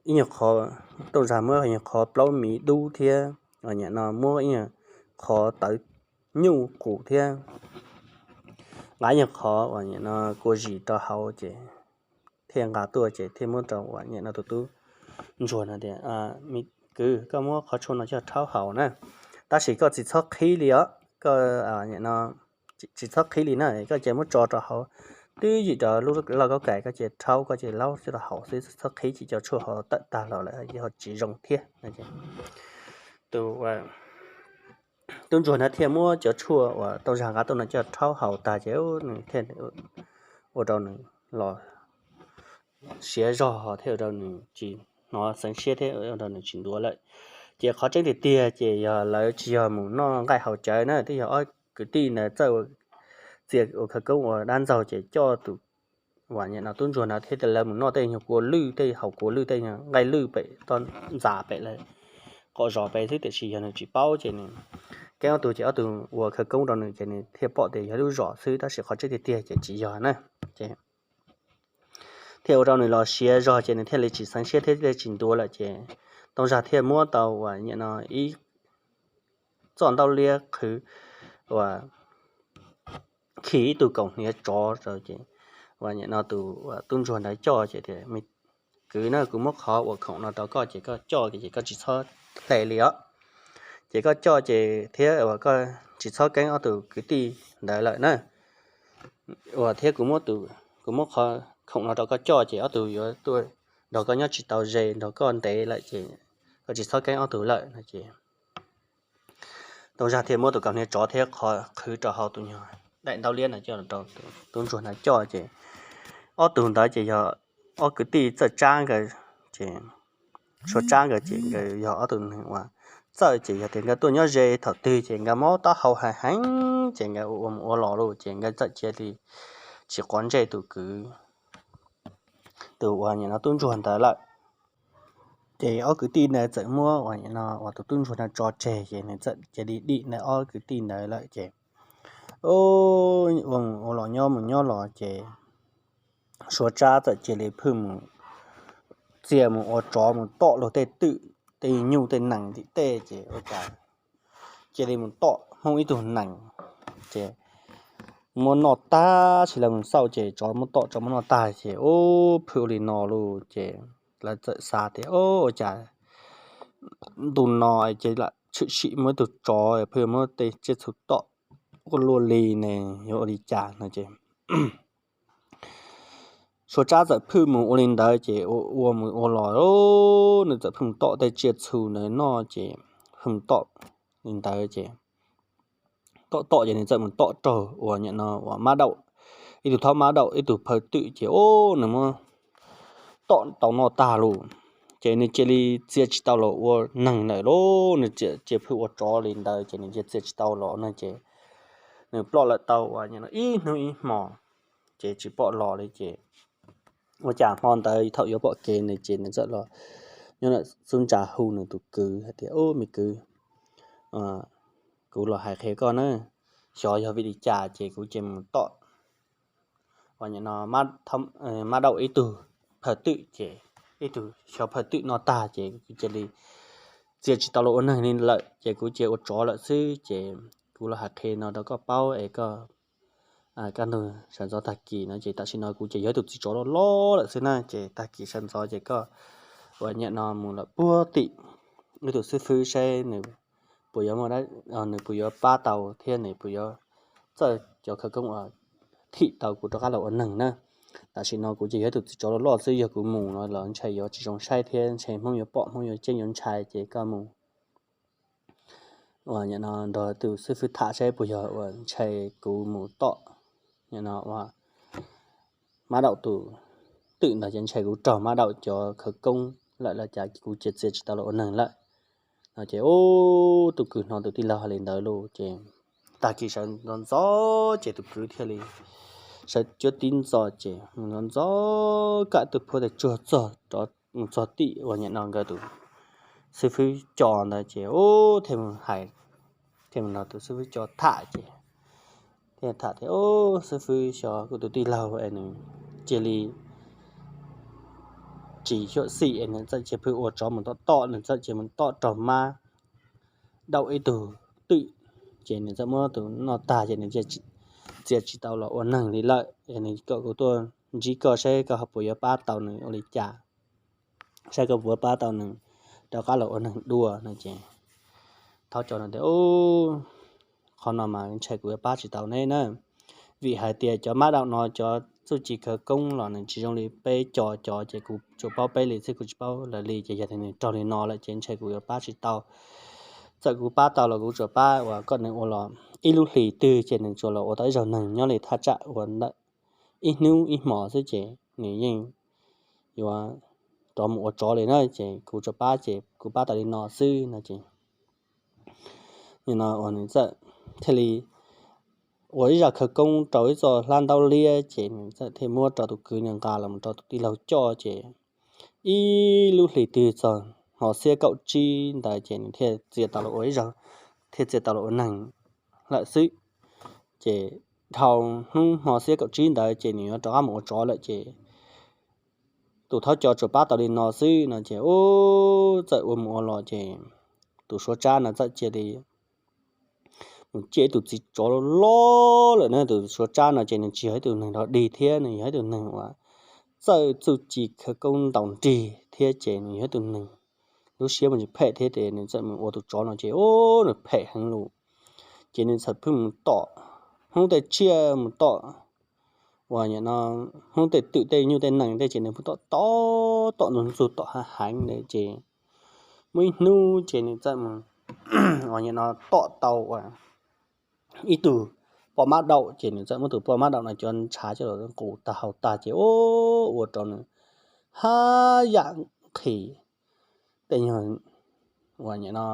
ib nyuag qhov, Tooj Zag muab nyuag qhov plaub miv dub thiab uas nim no muab ib nyuag qhov tawv nyuj qus thiab nqa ib nyuag qhov uas nim no kua zis rau hauv ces thiaj nqa tuaj ces thiaj muab rau uas nim no tus tub ntsuag no tias, Kwv, koj muab qhov tshuaj no coj rhaub haus na, tab sis koj tsis txhob qhib li os, koj nim no tsis txhob qhib li na, koj cia muab tso rau hauv twb ywm rau lub lauj kaub kais, koj cia rhaub, koj cia laub coj rau haus xwb, txhob qhib, cov tshuaj ho tawm tag los lawm ho tsis zoo thiab. Tus tub ntsuag no thiaj muab cov tshuaj uas Tooj Zag nqa tuaj no coj rhaub haus tag ces nws thiaj ua rau nws los siav zog thiab ua rau nws tsis hnov xeev siab thiab ua rau nws tsis ntuav lawm. Ces qhov tseeb tiag tiag ces yog lawv tsis yog mus noj nqaij haus cawv na, twb yog ob kwv tij ntawd txawj txia ua khawv koob ua dab ntxaug ces coj tus uas nim no tub ntsuag no thiab lawv mus noj tej nyuag kua lwj, tej haus kua lwj, tej nyuag nqaij lwj pem toj ntxas pem lawv qom zos pem xwb, tiam sis yog nws tsis paub ces nws, keeb ob tug ces ob tug ua khawv koob rau nws ces nws thiaj pom tias yog lub zos xwb, tab sis qhov tseeb tiag tiag ces tsis yog na. Ces thiaj ua rau nws los siav zog ces nws thiaj li tsis xeev siab thiab thiaj tsis ntuav lawm ces Tooj Zag thiaj muab tau uas nim no ib txoj ntaub liab qhwv uas khi ib tug kaus hniav tsov rau ces uas nim no tus tub ntsuag ntawd coj ces tias, Kwv na, kuv muab qhov uas khoom no rau koj ces koj coj ces koj tsis txhob hle li os. Ces koj coj ces thiab uas koj tsis txhob keeb ob tug kwv tij ntawd lawm na. Uas thiab kuv muab, kuv muab qhov khoom no rau koj coj ces ob tug yuav tuaj nrog koj nyob tsis tau ze, nrog koj ntev lawm ces koj tsis txhob keeb ob tug lawm no ces Tooj Zag thiaj muab tus kaus hniav tsov thiab qhov qhwv rau hauv tus nyuag daim ntaub liab no coj rau tub ntsuag ntawd coj ces ob tug ntawd ces yog ob kwv tij Txawj Tsab nkawd ces Suav Tsab nkawd ces nkawd yog ob tug neeg uas txawj ces yog tias nkawd tuaj nyob ze thaum twg ces nkawd mob taub hau heev heev ces nkawd ua mus ua los lawm ces nkawd txawm cia li tsis quav ntsej tus kwv, tus uas nim no tub ntsuag ntawd lawm. Ces ob kwv tij ntawd txawm muab uas nim no uas tus tub ntsuag no tso tseg ces nws txawm cia li dim ntawm ob kwv tij ntawd lawm ces ua mus ua los nyob mus nyob los ces Suav Tsab txawm cia li phwj mus txia mus ua tsov mus tom luag tej twm tej nyuj tej nees tim tej ces ua cas cia li mus tom Hmoob ib tug nees ces muab noj tag, sis lawv mus xauj ces tsov muab tom tsov muab noj tag ces ub phwj ua li no lawm ces lawv txawm xav tias ua cas ntu no ces lam tshwm sim muaj ib tug tsov phwj muab tej tsiaj txhu tom ua luaj li ne, yuav ua li cas no ces Suav Tsab txawm phwj mus ua li ntawd ces ua mus ua los nws txawm phwj mus tom tej tsiaj txhu ntawd noj ces phwj mus tom li ntawd ces tom tom ces nws txawm mus tom raug uas nim no uas mab daum, ib tug thaub mab daum ib tug phaw twm ces ub nws muab tom tau noj tag lawm ces nws cia li txia tsis tau los ua neeg lawm lauj, nws cia phwj ua tsov li ntawd ces nws cia txia tsis tau los no ces nws ploj lawm tau uas ib hnub ib hmos ces tsis pom los li ces ua cas hmo ntawd thaum yuav pom kev nws ces nws txawm los nyob ntawm xub ntsa hu nws tus kwv hais tias, Ub, me kwv, kuv los hais qhia koj na, xyov yog vim li cas ces kuv ces mus tom uas nim no mab daum ib tug phaw twm ces ib tug xyov phaw twm noj tag ces kuv cia li txia tsis tau los ua neeg li lawm ces kuv cia ua tsov lawm xwb ces kuv los hais qhia no rau koj paub es koj kaj ntug sawv ntxov tag kis no ces tam sim no kuv ces yog ib tug txiv tsov loj loj lawm xwb na ces tag kis sawv ntxov ces koj uas nim no mus lawm puag tim ib tug xib fwb saib nws puas yuav, nws puas yuav pab tau thiab nws puas yuav txawj cov khawv koob uas thim tau kuv rov qab los ua neeg na. Tam sim no kuv ces yog ib tug txiv tsov loj loj xwb, yog kuv mus no los ntshai yuav tsis zoo saib thiab ntshai Hmoob yuav pom Hmoob yuav ceeb yuav ntshai ces koj mus uas nim no nrog tus xib fwb tham saib puas yog uas ntshai kuv mus tom nim no uas mab daum tus twm ntawd ces ntshai kuv raug mab daum cov khawv koob lawm los cas kuv cia txia tsis tau los ua neeg lawm no ces ub, tus kwv hnov tus tij laug hais li ntawd lauj ces tag kis sawv ntxov ntxov ces tus kwv thiaj li sawv cuab tib ntxov ces mus ntxov ntxov kam tus phuab tes tsuag txog rov mus txog tim uas nim no nkawd tus xib fwb co ntawd ces ub, thiaj mus hais, thiaj mus nrog tus xib fwb co tham ces thiaj tham tias, Ub, xib fwb, xyov kuv tus tij laug es nws cia li tsis xyuam xim es nws txawm cia li ua tsov mus tom tom, nws txawm cia li mus tom raug mab daum ib tug twm ces nws txawm muab tus noj tag ces nws txia tsis tau los ua neeg li lawm es nws kom kuv tuaj ntsib koj saib koj ho puas yuav pab tau nws ua li cas, saib koj puas yuav pab tau nws rov qab los ua neeg dua no ces thaub co no tias, Ub, qhov no mas ntshai kuv yuav pab tsis tau neb na, vim hais tias cov mab daum no cov txuj ci khawv koob los nws tsis zoo li peb co cov ces kuv tsuas paub peb li xwb, kuv tsis paub lawv li ces yog tias nws raug li no lawm ces ntshai kuv yuav pab tsis tau. Txawm kuv pab tau los kuv tsuas pab uas kom nws ua los ib lub hlis twg ces nws tsuas los ua tau ib zaug neeg nyob li thaj tsam uas ntawm ib hnub ib hmos xwb ces nws yeej yuav rov mus ua tsov li na ces kuv tsuas pab ces kuv pab tau li no xwb no ces nim no uas nws txawm thiaj li ua ib zaj khawv koob rau ib txoj hlab ntaub liab ces nws txawm thiaj muab rau tus kwv nws nqa los rau tus tij laug coj ces ib lub hlis twg txog hmo xiab kaum tsib ntawd ces nws thiaj txia tau los ua ib zaug, thiaj txia tau los ua neeg lawm xwb. Ces dhau hnub hmo xiab kaum tsib ntawd ces nws yuav rov qab mus ua tsov lawm ces tus thaub co tsuas pab tau li no xwb no ces ub, txawm ua mus ua los ces tus suav tsab no txawm cia li mus ciaj ib tug txiv tsov loj loj lawm na. Tus suav tsab no ces nws tsis yog ib tug neeg dog dig thiab nws yog ib tug neeg uas txawj txuj ci khawv koob ntaus nrig thiab ces nws yog ib tug neeg lub siab muaj tsis phem thiab ces nws txawm mus ua tus tsov no ces ub, nws phem heev lawm. Ces nws txawm pheej mus tom Hmoob tej tsiaj, mus tom uas nim no Hmoob tej twm tej nyuj tej nees tej ces nws pheej tom tom tom ntxug ntxug tom hav heev ntawd ces muaj ib hnub ces nws txawm mus uas nim no tom tau uas ib tug poj mab daum ces nws txawm muab tus poj mab daum no cov ntshav coj los nqus tag haus tag ces ub, ua rau nws haj yam nqhis tej nyuag uas nim no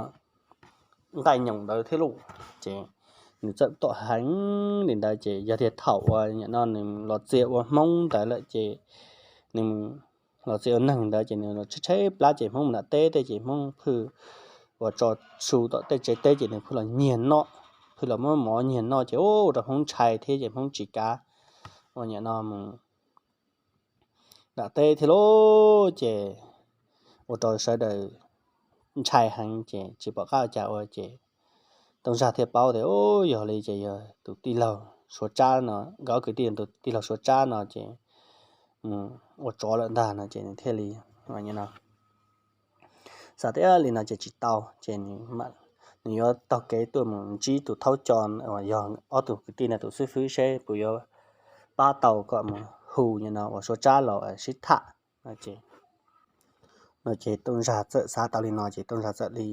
nqaij nyoos ntawd thiab lauj. Ces nws txawm tom heev li ntawd ces yog tias thaum uas nim no nws los txia ua Hmoob ntawd lawm ces nws los txia ua neeg ntawd ces nws los tshaib tshaib plab ces Hmoob mus nram teb tej ces Hmoob phwj uas tso su tom tej tsev teb ces nws phwj los nyiag noj, phwj los muab mov nyiag noj ces ua rau Hmoob ntshai thiab ces Hmoob tsis kav uas nim no mus nram teb thiab lauj. Ces ua rau sawv daws ntshai heev ces tsis pom qab ua cas ua ces Tooj Zaj thiaj paub tias, Ub, yog li ces yog tus tij laug Suav Tsab no, nkawd ob kwv tij tus tij laug Suav Tsab no ces mus ua tsov lawm ntag no ces nws thiaj li no xav tias li no ces tsis tau ces nws yuav taug kev tuaj mus ntsib tus thaub co uas yog ob tug kwv tij no tus xib fwb seb puas yuav pab tau kom mus hu nim no uas Suav Tsab los sib tham no ces Tooj Zaj txawm xav tau li no ces Tooj Zaj txawm li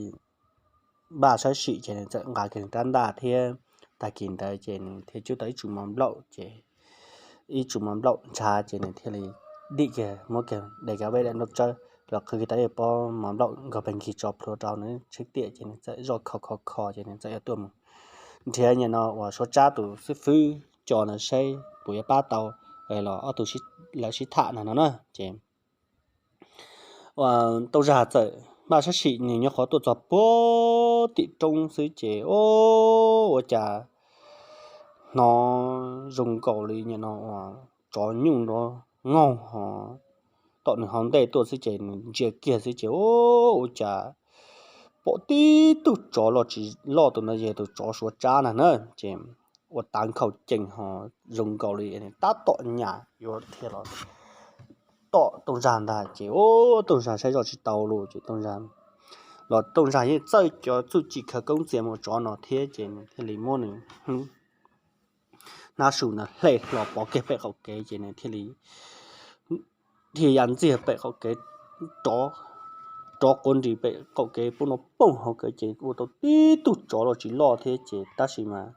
npaj sab sim ces nws txawm nqa kiag rab ntaj thiab tag kis ntawd ces nws thiaj cub tau ib tsum mov nplaum ces ib tsum mov nplaum ntshav ces nws thiaj li dim kiag muab kiag de kiag veb daim nplooj tsawb los qhwv kiag tau ib pob mov nplaum nkaug pes nkig tso plhuav rau nws tsheb tiam ces nws txawm zoj kho kho kho ces nws txawm yuav tuaj mus nrhiav nim no uas Suav Tsab tus xib fwb co no saib puas yuav pab tau los ob tug lawv sib tham no no na ces Tooj Zag txawm npaj sab sim nws nyob qhov tuaj txog puag tim roob xwb ces ua cas hnov zoo nkaus li nim no uas tsov nyooj nrov nkaug ho tom nws hauv ntej tuaj xwb ces nws ntsia kiag xwb ces ua cas pom tib tug tsov loj tsis loj tus no yog tus tsov Suav Tsab na na ces ua tav nkhaus cees ho zoo nkaus li tab tom nyam yuav dhia los tom Tooj Zag ntag ces ua Tooj Zag saib zoj tsis tau lawm ces Tooj Zag los Tooj Zag yeej txawj cov txuj ci khawv koob txias mus tsov no thiab ces nws thiaj li muab nws hnab su no hle hlo pov kiag pem qaum kev ces nws thiaj li dhia ya ntxiag pem qaum kev, rov quav nris pem qaum kev pub no pooj hauv kev ces ua tau tib tug tsov loj tsis loj thiab ces tab sis mas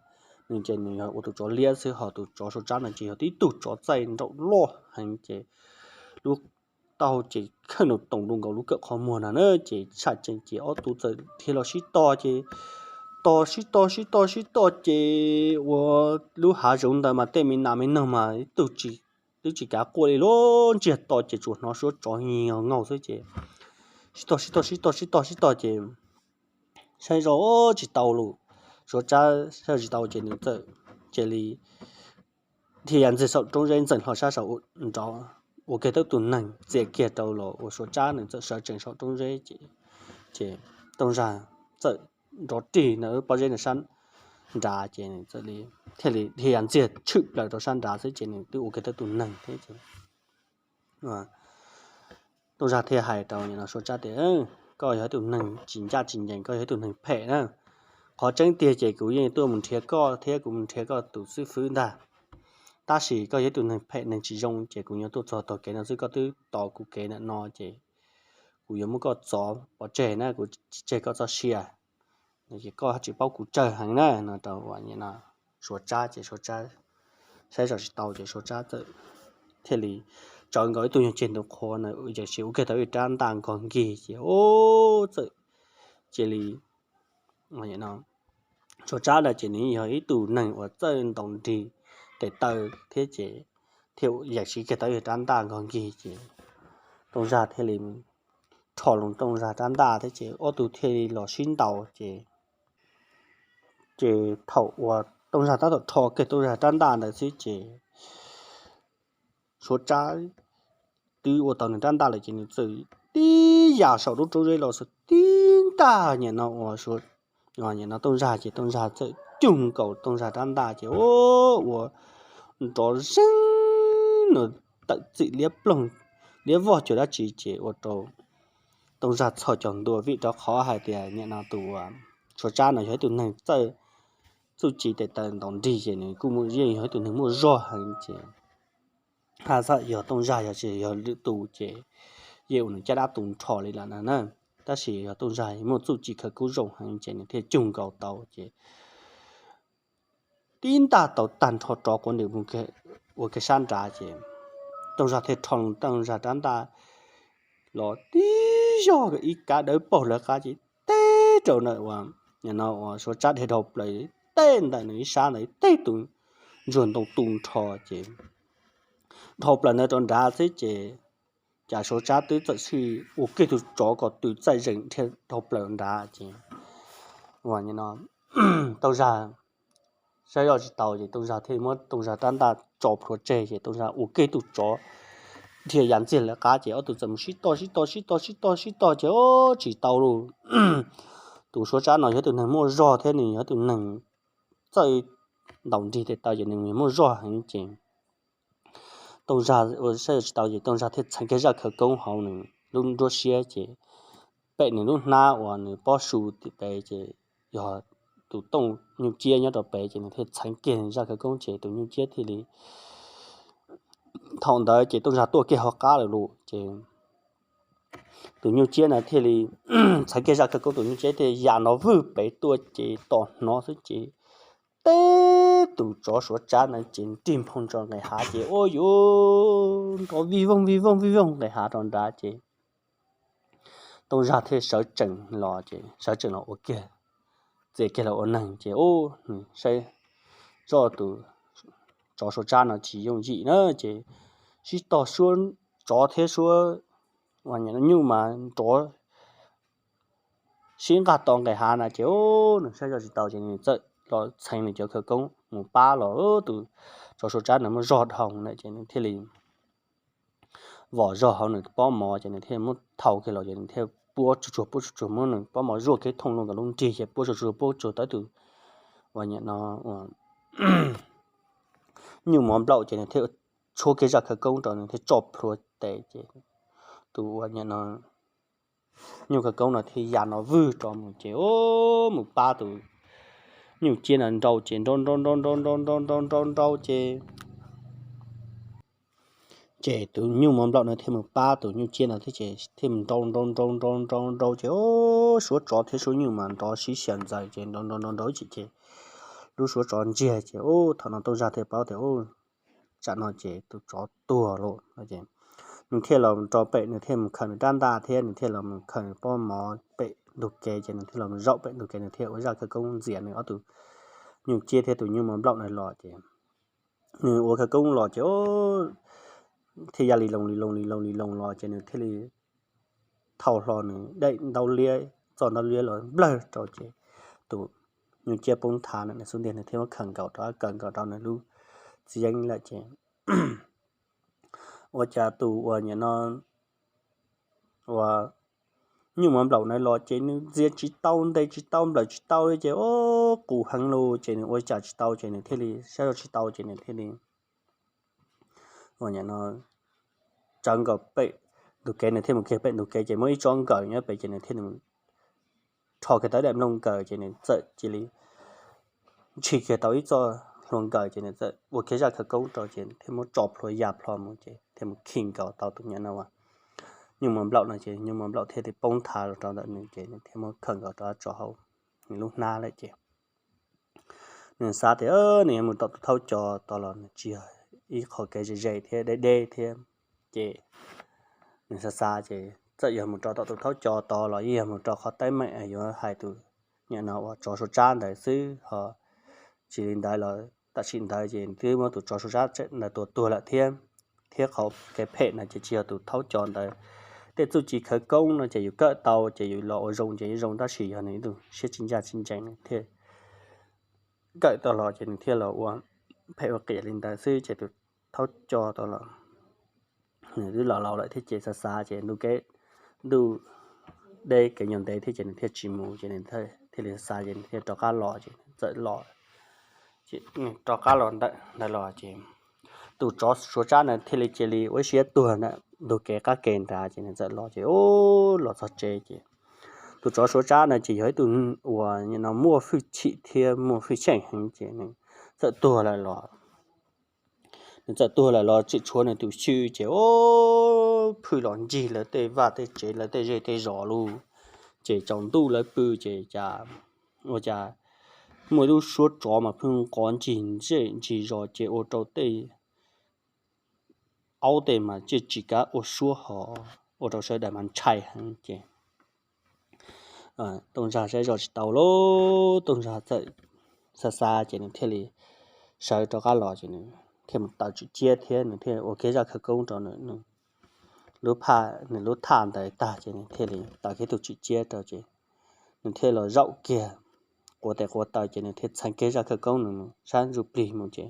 nws ces nws yog ua tus tsov liab xwb ho tus tsov Suav Tsab no ces yog tib tug tsov txaij nraum loj heev ces lub taub hau ces khawj nus toos nkaus lub kawm qhov muag no na ces tshaj cees ces ob tug txawm dhia los sib tog ces tog sib tog sib tog sib tog ces ua lub hav zoov ntawd mas tej me nas me noog mas tug twb tsis kav quaj li lub ntsiag to ces tsuas hnov suab tsov nyiag nkaug xwb ces sib tog sib tog sib tog sib tog sib tog ces saib zoj tsis tau lawm, Suav Tsab saib zoj tsis tau ces nws txawm cia li dhia ya ntxiag saum roob zeb ntxeem hlo sab saud nrov ua kiag tau tus neeg txias kiag rau los uas Suav Tsab nws txawm sawv tsees saum roob zeb ces ces Tooj Zag txawm nrov rig ntawm pob zeb ntawm sab nrad ces nws txawm li thiaj li dhia ya ntxiag tshwm plaws rau sab nrad xwb ces nws twb ua kiag tau tus neeg thiab ces Tooj Zag thiaj hais rau nim no Suav Tsab tias, koj yog ib tug neeg tsis ncaj tsis ncees, koj yog ib tug neeg phem na. Qhov tseeb tiag ces kuv yeej tuaj mus nrhiav koj thiab kuv mus nrhiav koj tus xib fwb ntag. Tab sis koj yog ib tug neeg phem neeg tsis zoo ces kuv yuav tuaj txog tog kev no xwb, koj twb tos kuv kev ntawm no ces kuv yuav muab koj txov pov tseg na, kuv tsis tseg koj txoj sia. Koj tsis paub kuv tsawg heev na no rau Suav Tsab ces Suav Tsab saib zoj tsis tau ces Suav Tsab txawm thiaj li tsawv nkaus ib tug nyuag ceg ntu qhua na, ua kiag tau ib rab ntaj nkog nkig ces txawm cia li Suav Tsab na ces nws yog ib tug neeg uas txawj ntaus nrig tes taw thiab ces thiaj yam siv kiag tau ib rab ntaj nkog nkig ces Tooj Zag thiaj li rho loo Tooj Zag rab ntaj thiab ces ob tug thiaj li los sib ntaus ces ces thaum uas Tooj Zag tab tom rho kiag Tooj Zag rab ntaj ntawd xwb ces Suav Tsab twb ua tau nws rab ntaj lawm ces nws txawm tib yam saum lub roob zeb los xwb tib ntaj nim no uas nim no Tooj Zag ces Tooj Zag txawm cug nkaus Tooj Zag rab ntaj ces ua nrov zeeg no tawm txim liab ploog liab vog cuag dab tsi ces ua rau Tooj Zag txhos caug ntua vim rau qhov hais tias nim no tus Suav Tsab no yog ib tug neeg txawj txuj ci tes taw ntaus nrig ces nws kuj yeej yog ib tug neeg muaj zog heev ces haj txhaj yog Tooj Zag yog tsis yog lwm tus ces yeej ua nws caj dab tu nrho li lawm na na. Tab sis yog Tooj Zag muaj txuj ci khawv koob zoo heev ces nws thiaj cug nkaus tau ces tib ntaj tau tag nrho rov quav nws ua kiag sab nrad ces Tooj Zag thiaj rho Tooj Zag rab ntaj los tib zog ib kab dawb paug lawv qab ces teb rau ntawm uas nim no uas Suav Tsab dhia dhau plaws teb ntawm nws ib sab ntawd teb tus ntsuag ntoo tu nrho ces dhau plaws ntawd rau nrad xwb ces cas Suav Tsab twb txawm sim ua kiag tus tsov kom tws txaij zeem dhia dhau plaws nrad ces Tooj Zag saib zoj tsis tau ces Tooj Zag thiaj muab Tooj Zag rab ntaj tso plhuav tseg ces Tooj Zag ua kiag tus tsov dhia ya ntxiag lawv qab ces ob tug txawm mus sib tog sib tog sib tog sib tog sib tog ces tsis tau lawm. Tus Suav Tsab no yog tus neeg muaj zog thiab nws yog tus neeg txawj ntaus nrig tes taw ces nws muaj zog heev ces Tooj Zag ua saib tsis tau ces Tooj Zag thiaj txheev kiag zaj khawv koob hauv nws lub nruab siab ces pem nws lub hnab uas nws pob su tim pem ces yog tus tooj nyuj ciab nyob rau pem ces nws thiaj txheev kiag zaj khawv koob ces tus nyuj ciab thiaj li, thaum ntawd ces Tooj Zag tuaj kiag hauv qab lawm lauj ces tus nyuj ciab na thiaj li txheev kiag zaj khawv koob tus nyuj ciab thiaj ya nrov vwg pem tuaj ces tos hnov xwb ces teb tus tsov Suav Tsab na ces nrig nphoo ntso nqes hav ces ua yuav nrov vij voog vij voog vij voog nqes hav rau nrad ces Tooj Zag thiaj sawv tsees los ces sawv tsees los ua kiag txias kiag los ua neeg ces ub, nws saib zoj tus tsov suav tsab no tsis yooj yim na ces sib tog suab tsov thiab suab nyuj mas nrov sib nqaj to nqes hav na ces ub, nws saib zoj tsis tau ces nws txawm los txheev nws cov khawv koob mus pab los tus tsov suav tsab nws muab zog dhau na ces nws thiaj li vom zog hauv nws pob mov ces nws thiaj muab thau kiag los ces nws thiaj puab tsuag tsuag puab tsuag tsuag muab nws pob mov zuaj kiag thooj loo nkaus lub nrig ces puab tsuag tsuag puab tsuag tau tus uas nyuj mov nplaum ces nws thiaj tshuab kiag zaj khawv koob rau nws thiaj tso plhuav tes ces tus uas nyuj khawv koob no thiaj ya no vwg rov mus ces ub, mus pab tus nyuj ciab no nrau ces nrau nrau nrau nrau nrau nrau nrau nrau nrau ces ces tus nyuj mov nplaum no thiaj mus pab tus nyuj ciab no thiab ces thiaj mus nrau nrau nrau nrau nrau nrau ces ub, suav tsov thiab suav nyuj mas nrov sib xyaw ntxaws ces nrau nrau nrau nrau ces lub suav tsov ntsiag ces ub, thaum no Tooj Zaj thiaj paub tias ub, tsam no ces tus tsov tuag lawm no ces nws thiaj los rau pem, nws thiaj mus khaws nws rab ntaj thiab nws thiaj los mus khaws nws pob mov pem ntug kev ces nws thiaj los zaum pem ntug kev, nws thiaj ua zaj khawv koob ntxias nws ob tus nyuj ciab thiab tus nyuj mov nplaum no los ces nws ua khawv koob los ces thiaj ya li loo li loo li loo li loo los ces nws thiaj li thau hlo nws daim ntaub liab, txoj ntaub liab los nplawg rau ces tus nyuj ciab poob thav na, nws xub ntiag nws thiaj muab khaws nkaus rau, khaws nkaus rau nws lub txiv yeeb lawm ces ua cas tus uas nyuam no uas nyuj mov nplaum na los ces nws ntxias tsis tau, ntes tsis tau, nplawm tsis tau li ces ub, qus heev lawm ces nws ua cas tsis tau ces nws thiaj li saib zoj tsis tau ces nws thiaj li uas nyuam no tsawv nkaus pem ntug kev, nws thiaj mus kiag pem ntug kev ces muaj ib tsob nkawm nyob pem ces nws thiaj rho kiag tau ib daim nplooj nkawm ces nws txawm cia li ntshis kiag tau ib txoj hlua nkawm ces nws txawm ua kiag zaj khawv koob rau ces thiaj muab tso plhuav ya plho mus ces thiaj mus khi nkaus tau tus nyuam no uas nyuj mov nplaum no ces nyuj mov nplaum thiaj li poob thav los rau ntawm nws ces nws thiaj muab khaws nkaus rov tso hauv nws lub hnab lawm ces nws xav tias nws yuav mus tom tus thaub co tod los nws tsis yog ib qho kev ze ze thiab deb deb thiab ces nws xav xav ces txawm yog mus rau tom tus thaub co tod los yeej yog mus rau qhov teeb meem yuav hais tus nyuam no uas tsov suav tsab ntawd xwb ho tsis li ntawd los tam sim ntawd ces twb muab tus tsov suav tsab ntawd tua tuag lawm thiab, thiab qhov kev phem no ces tsis yog tus thaub co ntawd tej txuj ci khawv koob no ces yus kawm tau ces yus los ua zoo ces yeej zoo tab sis yog nws ib tug siab tsis ncaj tsis ncees nws thiaj kawm tau los ces nws thiaj los ua phem ua qias li ntawd xwb ces tus thaub co tod los nws twb los laus lawm thiab ces xav xav ces ntuj kev ntuj deb kev nyuag ntev thiab ces nws thiaj tsis mus ces nws thiaj li xav ces nws thiaj rov qab los ces txawm los ces nws rov qab los ntawm ntawd los ces tus tsov suav tsab ntawd thiaj li cia li ua ib siab tuag ntawm ntug kev qab ke nrad ces nws txawm los ces ub los txog tsev ces tus tsov suav tsab ntawd ces yog ib tug uas no muaj hwj chim thiab muaj hwj xyeej heev ces nws txawm tuag lawm los nws txawm tuag lawm los tseem tshuav nws tus xyw ces ub, phwj los ncig lawv tej vaj tej tsev lawv tej zej tej zos lawm ces tsaus ntuj lawv pw ces cas ua cas muaj ib lub suab tsov mas pheej nqov ncig zej ncig zos ces ua rau tej aub tej mas tsis kav ua suab ho ua rau sawv daws mas ntshai heev ces Tooj Zaj saib zoj tsis tau lawm, Tooj Zaj txawm xav xav ces nws thiaj li sawv rov qab los ces nws thiaj mus taws tswm ciab thiab nws thiaj ua kiag zaj khawv koob rau nws lub phaj, nws lub thaj ntawd tag ces nws thiaj li taws kiag tus tswm ciab rau ces nws thiaj los zaum kiag quav tes quav taw ces nws thiaj txheev kiag zaj khawv koob nws mus sab ntsuj plig mus ces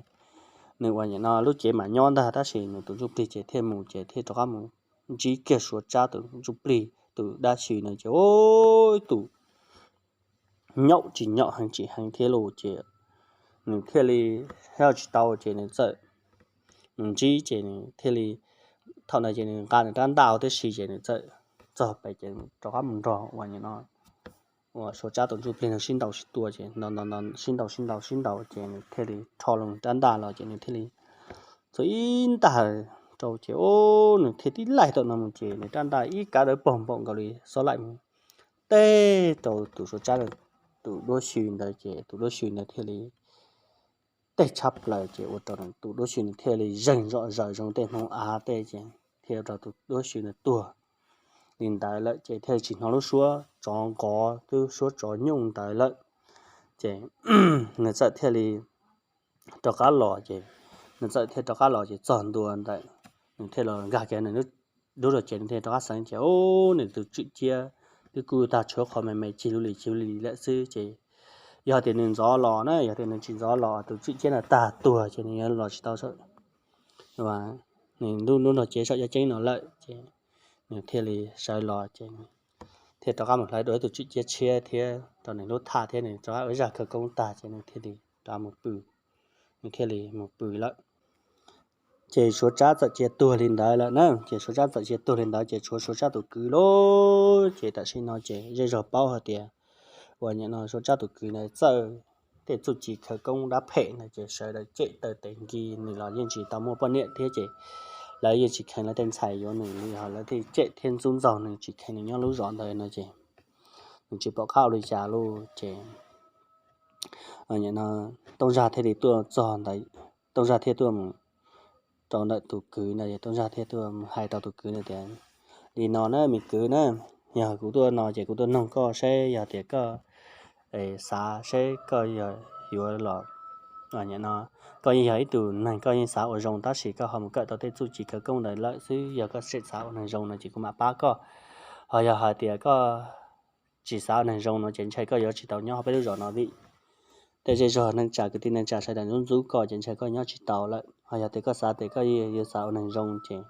nws uas nyuam no lub cev mam nyob ntag tab sis nws tus ntsuj plig ces thiaj mus ces thiaj rov qab mus ntsib kiag suav tsab tus ntsuj plig tus dab xyw no ces ub, ib tus nyaum tsis nyaum heev tsis heev thiab lawm ces nws thiaj li haj tsis tau ces nws txawm mus ntsib ces nws thiaj li, thaum ntawd ces nws nqa nws rab ntaj tib si ces nws txawm txog pem ces rov qab mus nrog uas nyuam no uas suav tsab tus ntsuj plig no sib ntaus sib tua ces sib ntaus sib ntaus sib ntaus ces nws thiaj li rho loo rab ntaj los ces nws thiaj li txog ib ntaj rau ces ub, nws thiaj tib laij tau no mus ces nws rab ntaj ib kav dawb paug npaum nkaus li xob laim mus teb rau tus suav tsab tus duab xyw ntawd ces tus duab xyw ntawd thiaj li teb tshab plaws ces ua rau tus duab xyw ntawd thiaj li zeeg zom zaws zoo tej hmoov av tej ces thiaj ua rau tus duab xyw ntawd tuag li ntawd lawm ces thiaj tsis hnov lub suab tsov nqov, lub suab tsov nyooj ntawd lawm. Ces nws txawm thiaj li rov qab los ces, nws txawm thiaj rov qab los ces txog ntua ntawm, nws thiaj los nkag kiag nws lub rau ces nws thiaj rov qab xeev ces nws tus tswm ciab twb kub tag tshuav qhov me me cig lub li cig lub li lawm xwb ces yog tias nws ntxov los na, yog tias nws tsis ntxov los tus tswm ciab ntawd tag tuag ces nws yuav los tsis tau nws lub nrog cev saum yaj ceeb no lawm ces nws thiaj li sawv los ces thiaj rov qab mus hlawv dua ib tug tswm ciab tshiab thiab rau nws lub thaj thiab nws rov qab ua ib zaj khawv koob tag ces nws thiaj li rov qab mus pw, nws thiaj li mus pw lawm. Ces Suav Tsab txawm cia tuag li ntawd lawm na, ces Suav Tsab txawm cia tuag li ntawd ces tshuav Suav Tsab tus kwv lauj. Ces tam sim no ces zej zog paub hais tias uas nim no Suav Tsab tus kwv ntawd txawj tej txuj ci khawv koob dab phem ntawd ces sawv daws cem taw tes nkis nws los yeej tsis tau muaj poj niam thiab ces lawv yeej tsis kheev lawv tej ntxhais yuav nws li, ho lawv thiaj cem thiab ntxub ntxaug nws tsis kheev nws nyob lub zos ntawd no ces nws tsis pom qab ua li cas lauj ces Tooj Zaj thiaj li tuaj txog ntawd, Tooj Zaj thiaj tuaj mus rau ntawm tus kwv ntawd, Tooj Zaj thiaj tuaj hais rau tus kwv ntawd tias, li no na me kwv na, yog kuv tuaj no ces kuv tuaj noog koj seb yog tias koj xav seb koj yog yuav los, no, koj yeej yog ib tug neeg koj yeej xav ua zoo tab sis koj ho mus kawm tau tej txuj ci khawv koob ntawd lawm xwb, yog koj tseem xav ua neeg zoo no ces kuv mam pab koj, ho yog hais tias koj tsis xav ua neeg zoo no ces ntshai koj yuav tsis tau nyob peb lub zos no vim tej zej zog neej tsa kwv tij neej tsa sawv daws ntxub ntxub koj ces ntshai koj nyob tsis tau lawm, ho yog tias koj xav tias koj yuav xav ua neeg zoo ces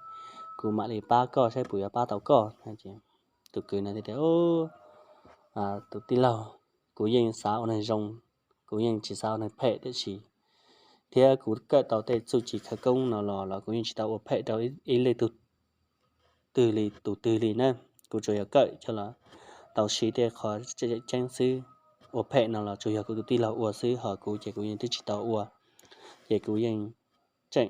kuv mam li pab koj saib puas yuav pab tau koj. Tus kwv no tias, tus tij laug, kuv yeej xav ua neeg zoo, kuv yeej tsis xav ua neeg phem tiam sis thiab kuv kawm tau tej txuj ci khawv koob no los los kuv yeej tsis tau ua phem rau ib leej twg li tus twg li na, kuv tsuas yog kawm coj los tau siv tej qhov tseem ceeb xwb, ua phem no los tsuas yog kuv tus tij laug ua xwb ho kuv ces kuv yeej twb tsis tau ua, ces kuv yeej tseem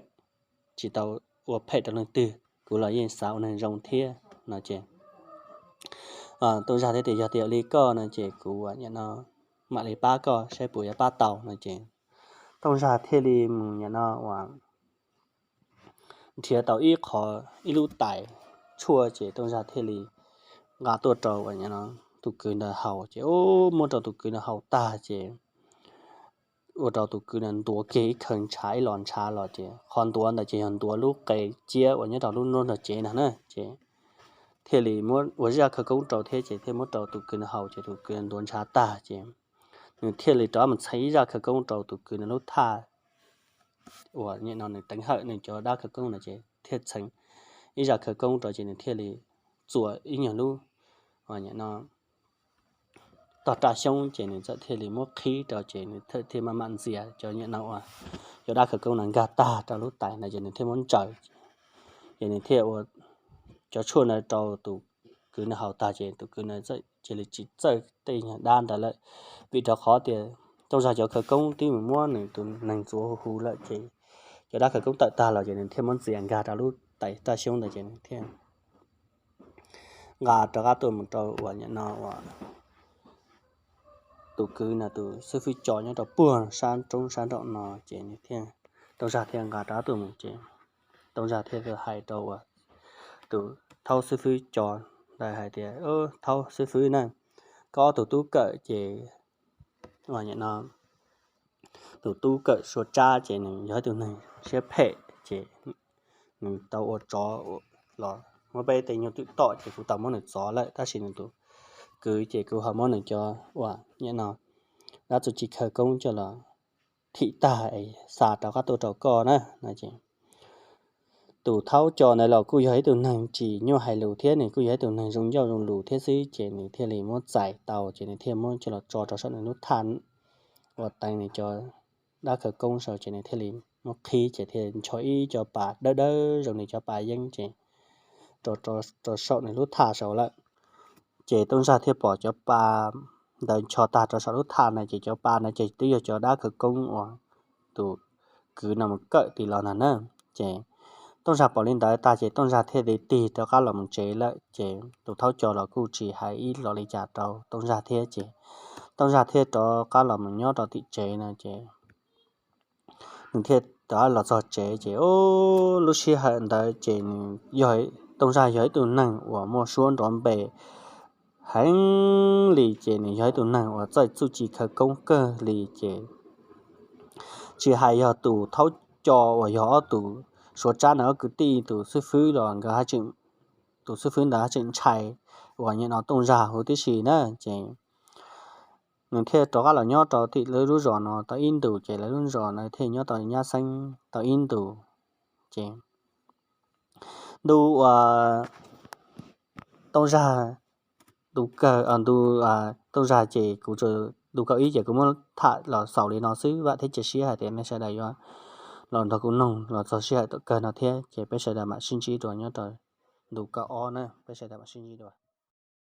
tsis tau ua phem rau leej twg, kuv los yeej xav ua neeg zoo thiab no ces Tooj Zaj thiaj tias yog tias li koj no ces kuv nim no mam li pab koj saib puas yuav pab tau no ces Tooj Zaj thiaj li mus nim no uas nrhiav tau ib qho, ib lub tais tshuaj ces Tooj Zaj thiaj li nqa tuaj rau tus kwv ntawd haus ces muab rau tus kwv ntawd haus tag ces ua rau tus kwv ntawd ntuav kiag ib khaw ntshav ib los ntshav los ces qhov ntuav ntawd ces yog ntuav lub qe ciab uas nyob rau lub nruab nrog cev ntag na ces thiaj li muab ua zaj khawv koob rau thiab ces thiaj muab rau tus kwv ntawd haus ces tus kwv ntuav ntshav tag ces nws thiaj li rov mus txheev ib zaj khawv koob rau tus kwv ntawd lub thaj uas nim no nws teev hawm nws cov dab khawv koob no ces thiaj txheev ib zaj khawv koob rau ces nws thiaj li txuas ib nyuag lub nim no tog raj xyoob ces nws txawm thiaj li muab qhib rau ces nws thiaj maj mam ntxias cov nim no uas cov dab khawv koob no nkag tag rau lub tais ntawd ces nws thiaj muab ntsaws ces nws thiaj ua cov tshuaj ntawd rau tus kwv ntawd haus tag ces tus kwv ntawd txawm cia li tsis txawj tej nyuag dab ntawd lawm, vim rau qhov tias Tooj Zaj cov khawv koob twb mus muab nws tus neeg txuas hu hu lawm ces cov dab khawv koob tawm tag los ces nws thiaj muab ntxias nkag rau lub tais raj xyoob ntawd ces nws thiaj nqa rov qab tuaj mus rau uas nim no uas tus kwv no tus xib fwb co nyob rau puag sab roob sab nraum no ces nws thiaj, Tooj Zaj thiaj nqa rov qab tuaj mus ces Tooj Zaj thiaj hais rau uas tus thaub xib fwb co ntawd hais tias, thaub xib fwb na, koj ob tug tub kawm ces nim no tus tub kawm Suav Tsab ces nws yog ib tug neeg siab phem ces nws tau ua tsov los muab peb tej nyuag twm tom ces kuv tau muab nws txov lawm tab sis nws tus kwv ces kuv ho muab nws cov uas nim no dab txuj ci khawv koob coj los thim tag es xa rov qab tuaj rau koj na no ces tus thaub co ntawd los kuj yog ib tug neeg tsis nyuaj hais lus thiab nws kuj yog ib tug neeg zoo ncauj zoo lus thiab xwb ces nws thiaj li muab txais tau ces nws thiaj muab coj los tso rau saum nws lub thaj uas teev nws cov dab khawv koob saud ces nws thiaj li muab qhib ces thiaj ncho ib co pas dawb dawb zoo li cov pas yeeb ces rau saum nws lub thaj saud lawm. Ces Tooj Zaj thiaj pom cov pas ntawd ncho tag rau saum lub thaj no ces cov pas no ces twb yog cov dab khawv koob uas tus kwv no mus kawm tim los no na. Ces Tooj Zaj pom li ntawd tag ces Tooj Zaj thiaj li tig rov qab los mus tsev lawm ces tus thaub co los kuj tsis hais ib los li cas rau Tooj Zaj thiab ces Tooj Zaj thiaj rov qab los mus nyob rau tim tsev no ces nws thiaj rov qab los txog tsev ces lub sij hawm ntawd ces nws yog, Tooj Zaj yog ib tug neeg uas muaj suab nrov npe heev li ces nws yog ib tug neeg uas txawj txuj ci khawv koob kawg li ces tsis hais yog tus thaub co uas yog ob tus Suav Tsab no ob kwv tij tus xib fwb los nkawd, tus xib fwb ntawd tseem ntshai uas nyem no Tooj Zag huv tib si na ces nws thiaj rov qab los nyob rau tim lawv lub zos no tau ib ntus ces lawv lub zos no thiaj nyob tau nyab xeeb tau ib ntus ces ntu uas Tooj Zag, ntu kawg, ntu Tooj Zag ces kuv, ntu kaum ib ces kuv muab tham los xaus li no xwb, vam thiab cia siab hais tias nej sawv daws yuav los nrog kuv noog los txog sij hawm tom kawg no thiab ces peb sawv daws mam sib ntsib dua nyob rau ntu kaum ob na, peb sawv daws mam sib ntsib dua.